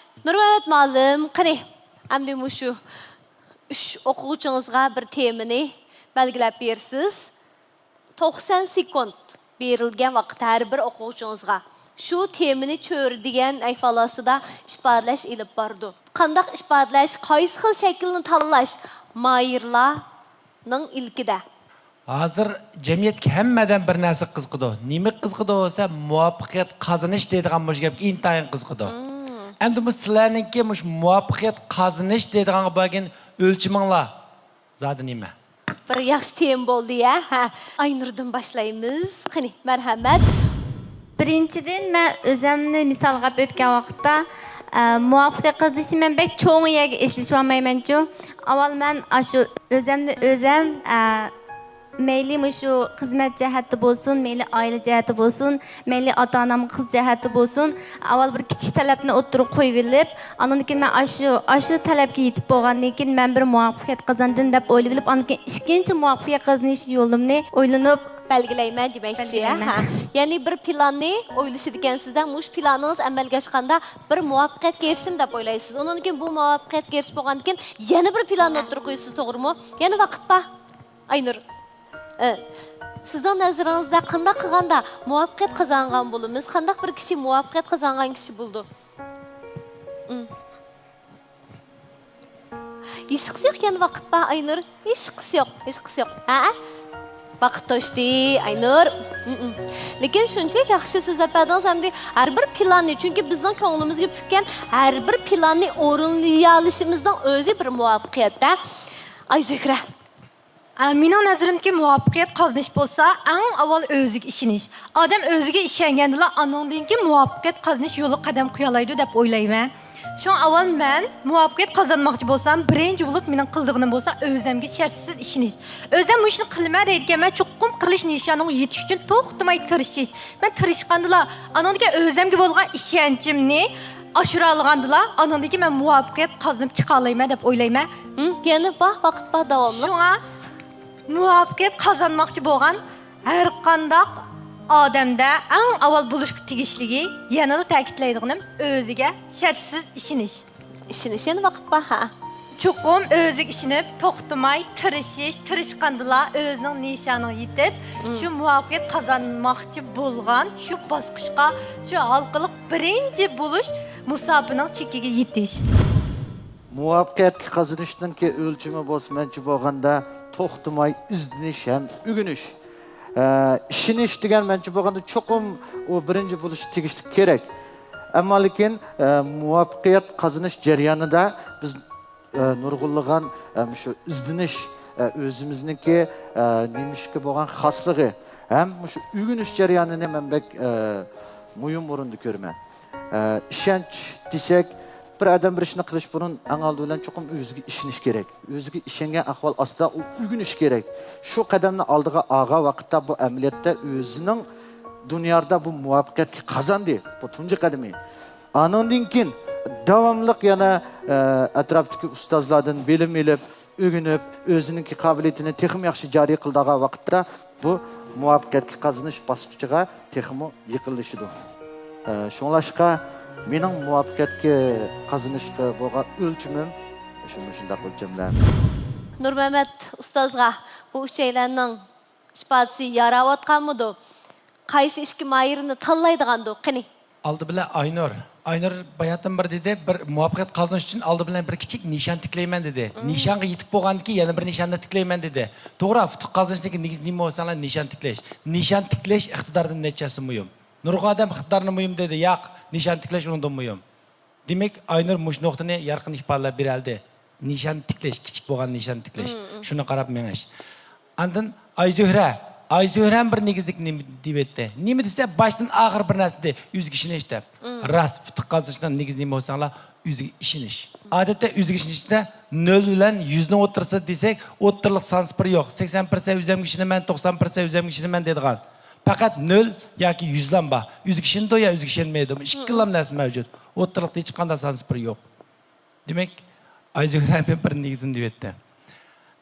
نۇرمەمەت مۇئەللىم، قېنى، ئەمدى مۇشۇ ئۈچ ئوقۇغۇچىڭىزغا بىر تېمىنى بەلگىلەپ بېرىسىز. توقسان سېكۇنت بېرىلگەن ۋاقىت ھەر بىر ئوقۇغۇچىڭىزغا شۇ تېمىنى چۆرىدىگەن ئەھۋال ئاستىدا ئىپادىلەش ئېلىپ بارىدۇ. قانداق ئىپادىلەش، قايسى خىل شەكىلنى تانلاش ماھىرلارنىڭ ئىلكىدە؟ ھازىر جەمئىيەتتىكى ھەممە ئادەم بىر نەرسە قىزىقىدۇ. نېمە قىزىقىدۇ دېسە، مۇۋەپپەقىيەت قازىنىش دەيدىغان مۇشۇ گەپكە ئىنتايىن قىزىقىدۇ. مم. ئەمدى بۇ سىلەرنىڭكى مۇشۇ مۇۋەپپەقىيەت قازىنىش دەيدىغانغا بەرگەن ئۆلچىمىڭلار زادى نېمە؟ بىر ياخشى تېما بولدى، يە؟ ھە. ئاينۇردىن باشلايمىز. قېنى، مەرھەمەت. بىرىنچىدىن، مەن ئۆزەمنى مىسالغا ئېلىپ ئۆتكەن ۋاقىتتا، ئە، مۇۋەپپەقىيەت قازىنىشنى مەن بەك چوڭ يەرگە ئېسىلىشىۋالمايمەنچۇ. ئاۋۋال مەن ئاشۇ ئۆزەمنى ئۆزەم، ئە، مەيلى مۇشۇ خىزمەت جەھەتتە بولسۇن، مەيلى ئائىلە جەھەتتە بولسۇن، مەيلى ئاتا-ئانام قىز جەھەتتە بولسۇن، ئاۋۋال بىر كىچىك تەلەپنى ئوتتۇرىغا قويۇۋېلىپ، ئاندىن كېيىن مەن ئاشۇ، ئاشۇ تەلەپكە يېتىپ بولغاندىن كېيىن، مەن بىر مۇۋەپپەقىيەت قازاندىم دەپ ئويلىۋېلىپ، ئاندىن كېيىن ئىككىنچى مۇۋەپپەقىيەت قازىنىش يولۇمنى ئويلىنىپ بەلگىلەيمەن دېمەكچى، بەلگىلەيمەن. ھە. يەنى بىر پىلاننى ئويلىشىدىكەنسىز-دە، مۇشۇ پىلانىڭىز ئەمەلگە ئاشقاندا بىر مۇۋەپپەقىيەتكە ئېرىشتىم دەپ ئويلايسىز. ئۇنىڭدىن كېيىن بۇ مۇۋەپپەقىيەتكە ئېرىشىپ بولغاندىن كېيىن يەنە بىر پىلاننى ئوتتۇرىغا قويىسىز، توغرىمۇ؟ يەنە ۋاقىت بار. ئاينۇر، ئە، سىزنىڭ نەزىرىڭىزدە قانداق قىلغاندا مۇۋەپپەقىيەت قازانغان بولىمىز؟ قانداق بىر كىشى مۇۋەپپەقىيەت قازانغان كىشى بولىدۇ؟ ئىم. ھېچقىسى يوق، يەنە ۋاقىت بار، ئاينۇر. ھېچقىسى يوق، ھېچقىسى يوق. ھە؟ ۋاقىت توشتى، ئاينۇر. ئىم، ئىم. لېكىن شۇنچىلىك ياخشى سۆزلەپ بەردىڭىز، ئەمدى ھەر بىر پىلاننى، چۈنكى بىزنىڭ كۆڭلىمىزگە پۈككەن ھەر بىر پىلاننى ئورۇنلىيالىشىمىزنىڭ ئۆزى بىر مۇۋەپپەقىيەت-دە. ئايزۆھرە. ئە، مېنىڭ نەزىرىمدىكى مۇۋەپپەقىيەت قازىنىش بولسا، ئەڭ ئاۋۋال ئۆزىگە ئىشىنىش. ئادەم ئۆزىگە ئىشەنگەندىلا، ئانىڭدىن كېيىن مۇۋەپپەقىيەت قازىنىش يولىغا قەدەم قويالايدۇ دەپ ئويلايمەن. شۇڭا ئاۋۋال مەن مۇۋەپپەقىيەت قازانماقچى بولسام، بىرىنچى بولۇپ مېنىڭ قىلىدىغىنىم بولسا، ئۆزەمگە شەرتسىز ئىشىنىش. ئۆزەم مۇشۇنى قىلىمەن دەيدىكەنمەن، چوقۇم قىلىش نىشانىغا يېتىش ئۈچۈن توختىماي تىرىشىش. مەن تىرىشقاندىلا، ئانىڭدىن كېيىن ئۆزەمگە بولغان ئىشەنچىمنى ئاشۇرالىغاندىلا، ئانىڭدىن كېيىن مەن مۇۋەپپەقىيەت قازىنىپ چىقالايمەن دەپ ئويلايمەن. ھىم، يەنە بار، ۋاقىت بار، داۋاملىق. شۇڭا مۇۋەپپەقىيەت قازانماقچى بولغان ھەرقانداق ئادەمدە ئەڭ ئاۋۋال بولۇشقا تېگىشلىكى، يەنىلا تەكىتلەيدىغىنىم، ئۆزىگە شەرتسىز ئىشىنىش. ئىشىنىش، يەنە ۋاقىت بار، ھە. چوقۇم ئۆزىگە ئىشىنىپ، توختىماي تىرىشىش، تىرىشقاندىلا ئۆزىنىڭ نىشانىغا يېتىپ، مم. شۇ مۇۋەپپەقىيەت قازانماقچى بولغان شۇ باسقۇچقا، شۇ ھالقىلىق بىرىنچى بولۇش مۇساپىنىڭ چېكىگە يېتىش. مۇۋەپپەقىيەتكە قازىنىشنىڭكى ئۆلچىمى بولسا، مەنچە بولغاندا، توختىماي ئىزدىنىش ھەم ئۆگىنىش. ئە، ئىشىنىش دېگەن، مەنچە بولغاندا، چوقۇم ئۇ بىرىنچى بولۇشى تېگىشلىك، كېرەك. ئەمما لېكىن، ئە، مۇۋەپپەقىيەت قازىنىش جەريانىدا بىز، ئە، نۇرغۇنلىغان، ئە، مۇشۇ ئىزدىنىش، ئە، ئۆزىمىزنىڭكى، ئە، نېمىشقا بولغان خاسلىقى ھەم مۇشۇ ئۆگىنىش جەريانىنى مەن بەك، ئە، مۇھىم ئورۇندا كۆرىمەن. ئە، ئىشەنچ دېسەك، بىر ئادەم بىر ئىشنى قىلىش بۇرۇن ئەڭ ئالدى بىلەن چوقۇم ئۆزىگە ئىشىنىش كېرەك. ئۆزىگە ئىشەنگەن ئەھۋال ئاستىدا ئۇ ئۆگىنىشى كېرەك. شۇ قەدەمنى ئالدىغا ئالغان ۋاقىتتا بۇ ئەمەلىيەتتە ئۆزىنىڭ دۇنيادا بۇ مۇۋەپپەقىيەتكە قازاندى. بۇ تۇنجى قەدىمى. ئانىڭدىن كېيىن داۋاملىق يەنە، ئە، ئەتراپتىكى ئۇستازلاردىن بىلىم ئېلىپ، ئۆگىنىپ، ئۆزىنىڭكى قابىلىيىتىنى تېخىمۇ ياخشى جارى قىلىدىغان ۋاقىتتا بۇ مۇۋەپپەقىيەتكە قازىنىش باسقۇچىغا تېخىمۇ يېقىنلىشىدۇ. ئە، شۇڭلاشقا مېنىڭ مۇۋەپپەقىيەتكە قازىنىشقا بولغان ئۆلچىمىم شۇ، مۇشۇنداق ئۆلچەملەر. نۇرمەمەت ئۇستازغا بۇ ئۈچەيلەننىڭ ئىپادىسى ياراۋاتقانمىدۇ؟ قايسى ئىككى ماھىرنى تاللايدىغاندۇ؟ قېنى؟ ئالدى بىلەن ئاينۇر. ئاينۇر باياتىن بىر دېدى، بىر مۇۋەپپەقىيەت قازىنىش ئۈچۈن ئالدى بىلەن بىر كىچىك نىشان تىكلەيمەن دېدى. مم. نىشانغا يېتىپ بولغاندىن كېيىن يەنە بىر نىشاننى تىكلەيمەن دېدى. توغرا، ئۇتۇق قازىنىشنىڭكى نېگىزى نېمە بولسا، نىشان تىكلەش. نىشان تىكلەش ئىقتىدارىدىن نەچچە ھەسسە مۇھىم. نۇرغۇن ئادەم ئىقتىدارنى مۇھىم دېدى. ياق، نىشان تىكلەش ئۇنىڭدىن مۇھىم. دېمەك، ئاينۇر مۇشۇ نۇقتىنى يارقىن ئىپادىلەپ بېرەلىدى. نىشان تىكلەش، كىچىك بولغان نىشان تىكلەش. شۇنى قاراپ مېڭىش. ئاندىن ئايزۆھرە. ئايزۆھرەم بىر نېگىزلىك نېمە دېيىۋەتتى؟ نېمە دېسە، باشتىن ئاخىر بىر نەرسە دېدى. ئۆزىگە ئىشىنىش دەپ. راست، ئۇتۇق قازىنىشنىڭ نېگىزى نېمە بولساڭلار، ئۆزىگە ئىشىنىش. ئادەتتە ئۆزىگە ئىشىنىشتە نۆل بىلەن يۈزنىڭ ئوتتۇرىسىدا دېسەك، ئوتتۇرىلىق سانسىپىر يوق. سەكسەن پىرسەنت ئۆزۈمگە ئىشىنىمەن، توقسان پىرسەنت ئۆزۈمگە ئىشىنىمەن دەيدىغان. پەقەت نۆل ياكى يۈزلام بار. ئۆزىگە ئىشىنىدۇ يا ئۆزىگە ئىشەنمەيدۇ. ئىككىلام نەرسە مەۋجۇت. ئوتتۇرىلىقتا ھېچقانداق سانسىپىر يوق. دېمەك، ئايزۆھرە بىر نېگىزىنى دېيىۋەتتى.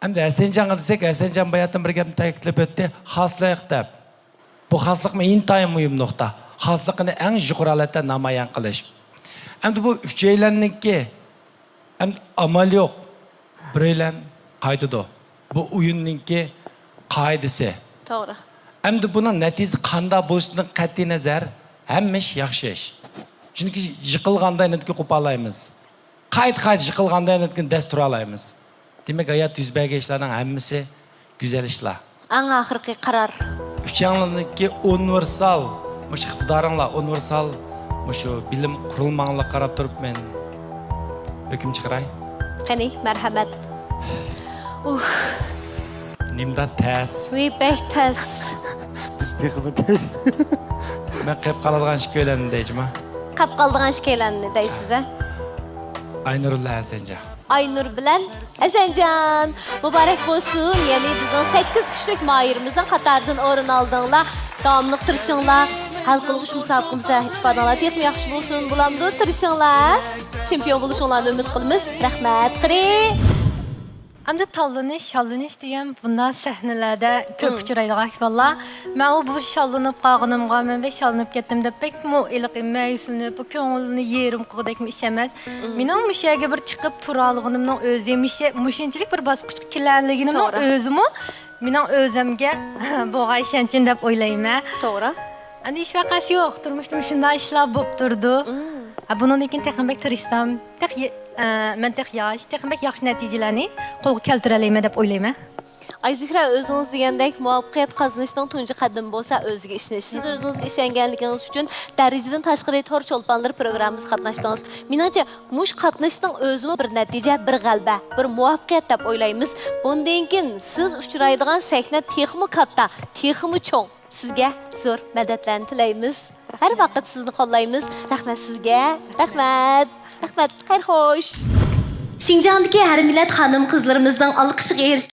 ئەمدى ھەسەنجانغا دېسەك، ھەسەنجان باياتىن بىر گەپنى تەكىتلەپ ئۆتتى، خاسلىق دەپ. بۇ خاسلىقمۇ ئىنتايىن مۇھىم نۇقتا. خاسلىقىنى ئەڭ يۇقىرى ھالەتتە نامايان قىلىش. ئەمدى بۇ ئۈچەيلەننىڭكى، ئەمدى ئامال يوق، بىرەيلەن قايتىدۇ. بۇ ئويۇننىڭكى قائىدىسى. توغرا. ئەمدى بۇنىڭ نەتىجىسى قانداق بولۇشىدىن قەتئىينەزەر، ھەممە ئىش ياخشى ئىش. چۈنكى يىقىلغاندا يەنە قوپالايمىز. قايتا-قايتا يىقىلغاندا يەنە دەس تۇرالايمىز. دېمەك، ھاياتتا يۈز بەرگەن ئىشلارنىڭ ھەممىسى گۈزەل ئىشلار. ئەڭ ئاخىرقى قارار. ئۈچەڭلارنىڭكى ئۇنىۋېرسال، مۇشۇ ئىقتىدارىڭلار ئۇنىۋېرسال، مۇشۇ بىلىم قۇرۇلماڭلارغا قاراپ تۇرۇپ مەن ھۆكۈم چىقىراي. قېنى، مەرھەمەت. ئۇھ. نېمىدا تەس؟ ۋى بەك تەس. بىز تېخىمۇ تەس. مەن قېپ قالىدىغان ئىككىيلەننى دەيچىما. قاپ قالىدىغان ئىككىيلەننى دەيسىز، ھە؟ ئاينۇرۇللا ھەسەنجان. ئاينۇر بىلەن ھەسەنجان. مۇبارەك بولسۇن. يەنى بىزنىڭ سەككىز كۈچلۈك ماھىرىمىزنىڭ قاتارىدىن ئورۇن ئالدىڭلار. داۋاملىق تىرىشىڭلار. ھەل قىلغۇچ مۇسابىقىمىزدە ئىپادىڭلار تېخىمۇ ياخشى بولسۇن. بولامدۇ؟ تىرىشىڭلار. چېمپىيون بولۇشۇڭلارنى ئۈمىد قىلىمىز. رەھمەت. قېرى. ئەمدى تاللىنىش، شاللىنىش دېگەن بۇنداق سەھنىلەردە كۆپ ئۇچرايدىغان ئەھۋاللار. مەن ئۇ بۇ شاللىنىپ قالغىنىمغا، مەن بەك شاللىنىپ كەتتىم دەپ بەكمۇ ھېلىقى مەيۈسلىنىپ، بۇ كۆڭۈلنى يېرىم قىلغۇدەكمۇ ئىش ئەمەس. مېنىڭ مۇشۇ يەرگە بىر چىقىپ تۇرالىغىنىمنىڭ ئۆزى، مۇشۇ-، مۇشۇنچىلىك بىر باسقۇچقا كېلەلىگىنىمنىڭ توغرا. ئۆزىمۇ مېنىڭ ئۆزۈمگە بولغان ئىشەنچىم دەپ ئويلايمەن. توغرا. ئەمدى ھېچ ۋەقەسى يوق، تۇرمۇشتا مۇشۇنداق ئىشلار بولۇپ تۇرىدۇ. ھە، بۇنىڭدىن كېيىن تېخىمۇ بەك تىرىشسام، تېخى، ئە، مەن تېخى ياش، تېخىمۇ بەك ياخشى نەتىجىلەرنى قولغا كەلتۈرەلەيمەن دەپ ئويلايمەن. ئايزۆھرە، ئۆزىڭىز دېگەندەك مۇۋەپپەقىيەت قازىنىشنىڭ تۇنجى قەدىمى بولسا ئۆزىگە ئىشىنىش. سىز ئۆزىڭىزگە ئىشەنگەنلىكىڭىز ئۈچۈن دەرىجىدىن تاشقىرى تور چولپانلىرى پروگراممىسىغا قاتناشتىڭىز. مېنىڭچە، مۇشۇ قاتنىشىشنىڭ ئۆزىمۇ بىر نەتىجە، بىر غەلىبە، بىر مۇۋەپپەقىيەت دەپ ئويلايمىز. بۇندىن كېيىن سىز ئۇچرايدىغان سەھنە تېخىمۇ كاتتا، تېخىمۇ چوڭ. سىزگە زور مەدەتلەرنى تىلەيمىز. ھەر ۋاقىت سىزنى قوللايمىز. رەھمەت سىزگە. رەھمەت. رەھمەت. خەير خوش. شىنجاڭدىكى ھەر مىللەت خانىم-قىزلىرىمىزنىڭ ئالقىشىغا ئېرىشكەن